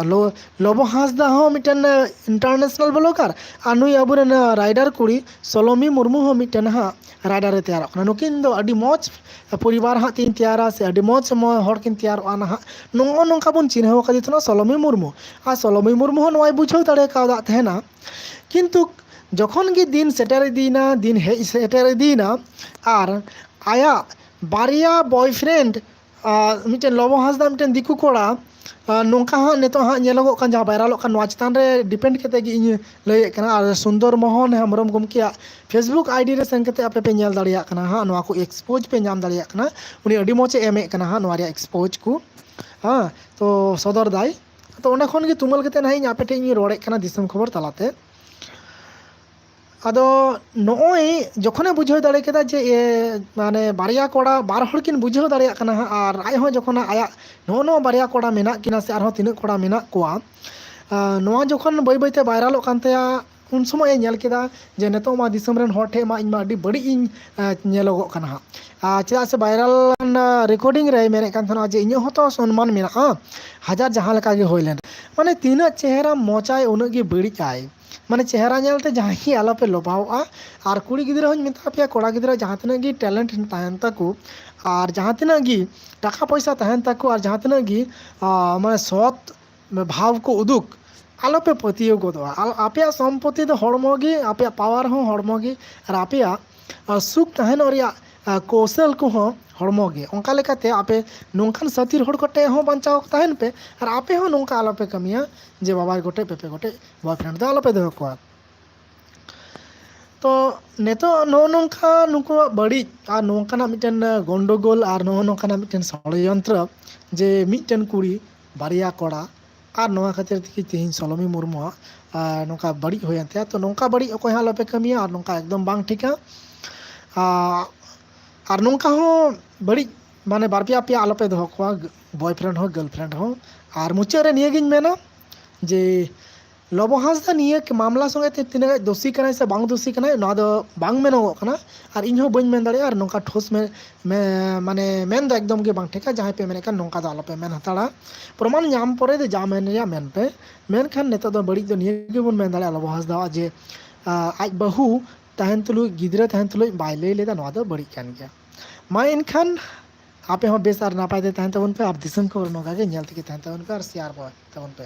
ᱞᱚ-, ᱞᱚᱵᱚ ᱦᱟᱸᱥᱫᱟ ᱦᱚᱸ ᱢᱤᱫᱴᱮᱱ ᱤᱱᱴᱟᱨᱱᱮᱥᱱᱟᱞ ᱵᱞᱚᱜᱟᱨ, ᱟᱨ ᱱᱩᱭ ᱟᱵᱚᱨᱮᱱ ᱨᱟᱭᱰᱟᱨ ᱠᱩᱲᱤ ᱥᱚᱞᱚᱢᱤ ᱢᱩᱨᱢᱩ ᱦᱚᱸ ᱢᱤᱫᱴᱮᱱ ᱦᱟᱸᱜ ᱨᱟᱭᱰᱟᱨ ᱮ ᱛᱮᱭᱟᱨᱚᱜ ᱠᱟᱱᱟ᱾ ᱱᱩᱠᱤᱱ ᱫᱚ ᱟᱹᱰᱤ ᱢᱚᱡᱽ ᱯᱚᱨᱤᱵᱟᱨ ᱦᱟᱸᱜ ᱠᱤᱱ ᱛᱮᱭᱟᱨᱟ, ᱥᱮ ᱟᱹᱰᱤ ᱢᱚᱡᱽ ᱢᱚ-, ᱦᱚᱲ ᱠᱤᱱ ᱛᱮᱭᱟᱨᱚᱜᱼᱟ ᱱᱟᱦᱟᱜ᱾ ᱱᱚᱜᱼᱚ ᱱᱚᱝᱠᱟ ᱵᱚᱱ ᱪᱤᱱᱦᱟᱹᱣ ᱟᱠᱟᱫᱮ ᱛᱟᱦᱮᱱᱟ ᱥᱚᱞᱚᱢᱤ ᱢᱩᱨᱢᱩ᱾ ᱟᱨ ᱥᱚᱞᱚᱢᱤ ᱢᱩᱨᱢᱩ ᱦᱚᱸ ᱱᱚᱣᱟᱭ ᱵᱩᱡᱷᱟᱹᱣ ᱫᱟᱲᱮ ᱠᱟᱣᱫᱟ ᱛᱟᱦᱮᱱᱟ᱾ ᱠᱤᱱᱛᱩ ᱡᱚᱠᱷᱚᱱ ᱜᱮ ᱫᱤᱱ ᱥᱮᱴᱮᱨ ᱤᱫᱤᱭᱮᱱᱟ, ᱫᱤᱱ ᱦᱮᱡ ᱥᱮᱴᱮᱨ ᱤᱫᱤᱭᱮᱱᱟ, ᱟᱨ ᱟᱭᱟᱜ ᱵᱟᱨᱭᱟ ᱵᱚᱭᱯᱷᱨᱮᱱᱰ, ᱟᱨ ᱢᱤᱫᱴᱮᱱ ᱞᱚᱵᱚ ᱦᱟᱸᱥᱫᱟ, ᱢᱤᱫᱴᱮᱱ ᱫᱤᱠᱩ ᱠᱚᱲᱟ, ᱟᱨ ᱱᱚᱝᱠᱟ ᱦᱟᱸᱜ ᱱᱤᱛᱚᱜ ᱦᱟᱸᱜ ᱧᱮᱞᱚᱜᱚᱜ ᱠᱟᱱ, ᱡᱟᱦᱟᱸ ᱵᱷᱟᱭᱨᱟᱞᱚᱜ ᱠᱟᱱ, ᱱᱚᱣᱟ ᱪᱮᱛᱟᱱ ᱨᱮ ᱰᱤᱯᱮᱱᱰ ᱠᱟᱛᱮ ᱜᱮ ᱤᱧ ᱞᱟᱹᱭᱮᱫ ᱠᱟᱱᱟ᱾ ᱟᱨ ᱥᱩᱱᱫᱚᱨ ᱢᱳᱦᱚᱱ ᱦᱮᱢᱵᱨᱚᱢ ᱜᱚᱢᱠᱮᱭᱟᱜ ᱯᱷᱮᱥᱵᱩᱠ ᱟᱭᱰᱤ ᱨᱮ ᱥᱮᱱ ᱠᱟᱛᱮ ᱟᱯᱮ ᱯᱮ ᱧᱮᱞ ᱫᱟᱲᱮᱭᱟᱜ ᱠᱟᱱᱟ ᱦᱟᱸᱜ, ᱱᱚᱣᱟ ᱠᱚ ᱮᱠᱥᱯᱳᱡᱽ ᱯᱮ ᱧᱟᱢ ᱫᱟᱲᱮᱭᱟᱜ ᱠᱟᱱᱟ᱾ ᱩᱱᱤ ᱟᱹᱰᱤ ᱢᱚᱡᱽ ᱮ ᱮᱢᱮᱫ ᱠᱟᱱᱟ ᱦᱟᱸᱜ ᱱᱚᱣᱟ ᱨᱮᱭᱟᱜ ᱮᱠᱥᱯᱳᱡᱽ ᱠᱚ, ᱦᱮᱸ, ᱛᱚ ᱥᱚᱫᱚᱨ ᱫᱟᱭ᱾ ᱛᱚ ᱚᱸᱰᱮ ᱠᱷᱚᱱ ᱜᱮ ᱛᱩᱢᱟᱹᱞ ᱠᱟᱛᱮ ᱱᱟᱦᱟᱜ ᱤᱧ ᱟᱯᱮ ᱴᱷᱮᱱ ᱤᱧ ᱨᱚᱲᱮᱫ ᱠᱟᱱᱟ ᱫᱤᱥᱚᱢ ᱠᱷᱚᱵᱚᱨ ᱛᱟᱞᱟᱛᱮ᱾ ᱟᱫᱚ ᱱᱚᱜᱼᱚᱭ ᱡᱚᱠᱷᱚᱱᱮ ᱵᱩᱡᱷᱟᱹᱣ ᱫᱟᱲᱮ ᱠᱮᱫᱟ ᱡᱮ, ᱮ, ᱢᱟᱱᱮ ᱵᱟᱨᱭᱟ ᱠᱚᱲᱟ, ᱵᱟᱨ ᱦᱚᱲ ᱠᱤᱱ ᱵᱩᱡᱷᱟᱹᱣ ᱫᱟᱲᱮᱭᱟᱜ ᱠᱟᱱᱟ ᱦᱟᱸᱜ, ᱟᱨ ᱟᱡ ᱦᱚᱸ ᱡᱚᱠᱷᱚᱱ ᱟᱭᱟᱜ ᱱᱚᱜᱼᱚ ᱱᱚᱣᱟ ᱵᱟᱨᱭᱟ ᱠᱚᱲᱟ ᱢᱮᱱᱟᱜ ᱠᱤᱱᱟ ᱥᱮ ᱟᱨᱦᱚᱸ ᱛᱤᱱᱟᱹᱜ ᱠᱚᱲᱟ ᱢᱮᱱᱟᱜ ᱠᱚᱣᱟ, ᱟ, ᱱᱚᱣᱟ ᱡᱚᱠᱷᱚᱱ ᱵᱟᱹᱭ ᱵᱟᱹᱭᱛᱮ ᱵᱷᱟᱭᱨᱟᱞᱚᱜ ᱠᱟᱱ ᱛᱟᱭᱟ, ᱩᱱ ᱥᱚᱢᱚᱭ ᱮ ᱧᱮᱞ ᱠᱮᱫᱟ ᱡᱮ ᱱᱤᱛᱚᱜ ᱢᱟ ᱫᱤᱥᱚᱢ ᱨᱮᱱ ᱦᱚᱲ ᱴᱷᱮᱱ ᱢᱟ ᱤᱧ ᱢᱟ ᱟᱹᱰᱤ ᱵᱟᱹᱲᱤᱡ ᱤᱧ, ᱟ, ᱧᱮᱞᱚᱜᱚᱜ ᱠᱟᱱᱟ ᱦᱟᱸᱜ᱾ ᱟᱨ ᱪᱮᱫᱟᱜ ᱥᱮ ᱵᱷᱟᱭᱨᱟᱞ ᱨᱮᱠᱚᱨᱰᱤᱝ ᱨᱮᱭ ᱢᱮᱱᱮᱫ ᱠᱟᱱ ᱛᱟᱦᱮᱱᱟ ᱡᱮ ᱤᱧᱟᱹᱜ ᱦᱚᱸᱛᱚ ᱥᱚᱱᱢᱟᱱ ᱢᱮᱱᱟᱜᱼᱟ, ᱦᱟᱡᱟᱨ ᱡᱟᱦᱟᱸ ᱞᱮᱠᱟ ᱜᱮ ᱦᱩᱭ ᱞᱮᱱ᱾ ᱢᱟᱱᱮ ᱛᱤᱱᱟᱹᱜ ᱪᱮᱦᱨᱟ ᱢᱚᱪᱟᱭ ᱩᱱᱟᱹᱜ ᱜᱮ ᱵᱟᱹᱲᱤᱡ ᱟᱭ᱾ ᱢᱟᱱᱮ ᱪᱮᱦᱨᱟ ᱧᱮᱞᱛᱮ ᱡᱟᱦᱟᱸᱭ ᱜᱮ ᱟᱞᱚᱯᱮ ᱞᱚᱵᱷᱟᱣᱚᱜᱼᱟ᱾ ᱟᱨ ᱠᱩᱲᱤ ᱜᱤᱫᱽᱨᱟᱹ ᱦᱚᱸᱧ ᱢᱮᱛᱟ ᱯᱮᱭᱟ, ᱠᱚᱲᱟ ᱜᱤᱫᱽᱨᱟᱹ ᱡᱟᱦᱟᱸ ᱛᱤᱱᱟᱹᱜ ᱜᱮ ᱴᱮᱞᱮᱱᱴ ᱛᱟᱦᱮᱱ ᱛᱟᱠᱚ, ᱟᱨ ᱡᱟᱦᱟᱸ ᱛᱤᱱᱟᱹᱜ ᱜᱮ ᱴᱟᱠᱟ ᱯᱚᱭᱥᱟ ᱛᱟᱦᱮᱱ ᱛᱟᱠᱚ, ᱟᱨ ᱡᱟᱦᱟᱸ ᱛᱤᱱᱟᱹᱜ ᱜᱮ, ᱟ, ᱢᱟᱱᱮ ᱥᱚᱛ ᱵᱷᱟᱣ ᱠᱚ ᱩᱫᱩᱜ, ᱟᱞᱚᱯᱮ ᱯᱟᱹᱛᱭᱟᱹᱣ ᱜᱚᱫᱚᱜᱼᱟ᱾ ᱟᱞ-, ᱟᱯᱮᱭᱟᱜ ᱥᱚᱢᱯᱚᱛᱤ ᱫᱚ ᱦᱚᱲᱢᱚ ᱜᱮ, ᱟᱯᱮᱭᱟᱜ ᱯᱟᱣᱟᱨ ᱦᱚᱸ ᱦᱚᱲᱢᱚ ᱜᱮ, ᱟᱨ ᱟᱯᱮᱭᱟᱜ, ᱟ, ᱥᱩᱠ ᱛᱟᱦᱮᱱᱚᱜ ᱨᱮᱭᱟᱜ, ᱟ, ᱠᱚᱣᱥᱚᱞ ᱠᱚᱦᱚᱸ ᱦᱚᱲᱢᱚ ᱜᱮ᱾ ᱚᱱᱠᱟ ᱞᱮᱠᱟᱛᱮ ᱟᱯᱮ ᱱᱚᱝᱠᱟᱱ ᱥᱟᱹᱛᱤᱨ ᱦᱚᱲ ᱠᱚᱴᱷᱮᱡ ᱦᱚᱸ ᱵᱟᱧᱪᱟᱣ ᱛᱟᱦᱮᱱ ᱯᱮ, ᱟᱨ ᱟᱯᱮ ᱦᱚᱸ ᱱᱚᱝᱠᱟ ᱟᱞᱚᱯᱮ ᱠᱟᱹᱢᱤᱭᱟ ᱡᱮ ᱵᱟᱵᱟᱭ ᱜᱚᱴᱮᱡ, ᱯᱮᱯᱮ ᱜᱚᱴᱮᱡ, ᱵᱚᱭᱯᱷᱨᱮᱱᱰ ᱫᱚ ᱟᱞᱚᱯᱮ ᱫᱚᱦᱚ ᱠᱚᱣᱟ᱾ ᱛᱚ ᱱᱤᱛᱚᱜ ᱱᱚᱜᱼᱚ ᱱᱚᱝᱠᱟ ᱱᱩᱠᱩᱣᱟᱜ ᱵᱟᱹᱲᱤᱡ ᱟᱨ ᱱᱚᱝᱠᱟᱱᱟᱜ ᱢᱤᱫᱴᱮᱱ ᱜᱚᱱᱰᱚᱜᱳᱞ ᱟᱨ ᱱᱚᱜᱼᱚ ᱱᱚᱝᱠᱟᱱᱟᱜ ᱢᱤᱫᱴᱮᱱ ᱥᱚᱲᱭᱚᱱᱛᱨᱚ, ᱡᱮ ᱢᱤᱫᱴᱮᱱ ᱠᱩᱲᱤ ᱵᱟᱨᱭᱟ ᱠᱚᱲᱟ ᱟᱨ ᱱᱚᱣᱟ ᱠᱷᱟᱹᱛᱤᱨ ᱛᱮᱜᱮ ᱛᱮᱦᱮᱧ ᱥᱚᱞᱚᱢᱤ ᱢᱩᱨᱢᱩᱣᱟᱜ ᱟᱨ ᱱᱚᱝᱠᱟ ᱵᱟᱹᱲᱤᱡ ᱦᱩᱭᱮᱱ ᱛᱟᱭᱟ᱾ ᱛᱚ ᱱᱚᱝᱠᱟ ᱵᱟᱹᱲᱤᱡ ᱚᱠᱚᱭ ᱦᱚᱸ ᱟᱞᱚᱯᱮ ᱠᱟᱹᱢᱤᱭᱟ ᱟᱨ ᱱᱚᱝᱠᱟ ᱮᱠᱫᱚᱢ ᱵᱟᱝ ᱴᱷᱤᱠᱟ᱾ ᱟᱨ ᱟᱨ ᱱᱚᱝᱠᱟ ᱦᱚᱸ ᱵᱟᱹᱲᱤᱡ ᱢᱟᱱᱮ ᱵᱟᱨ ᱯᱮᱭᱟ ᱯᱮᱭᱟ ᱟᱞᱚᱯᱮ ᱫᱚᱦᱚ ᱠᱚᱣᱟ, boyfriend ᱦᱚᱸ girlfriend ᱦᱚᱸ᱾ ᱟᱨ ᱢᱩᱪᱟᱹᱫ ᱨᱮ ᱱᱤᱭᱟᱹᱜᱤᱧ ᱢᱮᱱᱟ ᱡᱮ ᱞᱚᱵᱚ ᱦᱟᱸᱥᱫᱟ ᱱᱤᱭᱟᱹ ᱢᱟᱢᱞᱟ ᱥᱚᱸᱜᱮ ᱛᱮ ᱛᱤᱱᱟᱹᱜ ᱫᱳᱥᱤ ᱠᱟᱱᱟᱭ ᱥᱮ ᱵᱟᱝ ᱫᱳᱥᱤ ᱠᱟᱱᱟᱭ, ᱱᱚᱣᱟ ᱫᱚ ᱵᱟᱝ ᱢᱮᱱᱚᱜᱚᱜ ᱠᱟᱱᱟ᱾ ᱟᱨ ᱤᱧ ᱦᱚᱸ ᱵᱟᱹᱧ ᱢᱮᱱ ᱫᱟᱲᱮᱭᱟᱜᱼᱟ᱾ ᱟᱨ ᱱᱚᱝᱠᱟ ᱴᱷᱳᱥ ᱢᱮ, ᱢᱮ, ᱢᱟᱱᱮ ᱢᱮᱱ ᱫᱚ ᱮᱠᱫᱚᱢ ᱜᱮ ᱵᱟᱝ ᱴᱷᱤᱠᱟ᱾ ᱡᱟᱦᱟᱸᱭ ᱯᱮ ᱢᱮᱱᱮᱫ ᱠᱟᱱ ᱱᱚᱝᱠᱟ ᱫᱚ ᱟᱞᱚᱯᱮ ᱢᱮᱱ ᱦᱟᱛᱟᱲᱟ᱾ ᱯᱨᱚᱢᱟᱱ ᱧᱟᱢ ᱯᱚᱨᱮ ᱫᱚ ᱡᱟ ᱢᱮᱱ ᱨᱮᱭᱟᱜ ᱢᱮᱱ ᱯᱮ᱾ ᱢᱮᱱᱠᱷᱟᱱ ᱱᱤᱛᱚᱜ ᱫᱚ ᱵᱟᱹᱲᱤᱡ ᱫᱚ ᱱᱤᱭᱟᱹ ᱜᱮᱵᱚᱱ ᱢᱮᱱ ᱫᱟᱲᱮᱭᱟᱜᱼᱟ ᱞᱚᱵᱚ ᱦᱟᱸᱥᱫᱟᱣᱟᱜ ᱡᱮ, ᱟᱸ, ᱟᱡ ᱵᱟᱹᱦᱩ ᱛᱟᱦᱮᱱ ᱛᱩᱞᱩᱡ, ᱜᱤᱫᱽᱨᱟᱹ ᱛᱟᱦᱮᱱ ᱛᱩᱞᱩᱡ ᱵᱟᱭ ᱞᱟᱹᱭ ᱞᱮᱫᱟ, ᱱᱚᱣᱟ ᱫᱚ ᱵᱟᱹᱲᱤᱡ ᱠᱟᱱ ᱜᱮᱭᱟ᱾ ᱢᱟ ᱮᱱᱠᱷᱟᱱ ᱟᱯᱮ ᱦᱚᱸ ᱵᱮᱥ ᱟᱨ ᱱᱟᱯᱟᱭ ᱛᱮ ᱛᱟᱦᱮᱱ ᱛᱟᱵᱚᱱ ᱯᱮ ᱟᱨ ᱫᱤᱥᱚᱢ ᱠᱷᱚᱵᱚᱨ ᱱᱚᱝᱠᱟ ᱜᱮ ᱧᱮᱞ ᱛᱮᱜᱮ ᱛᱟᱦᱮᱱ ᱛᱟᱵᱚᱱ ᱯᱮ ᱟᱨ share ᱛᱟᱵᱚᱱ ᱯᱮ᱾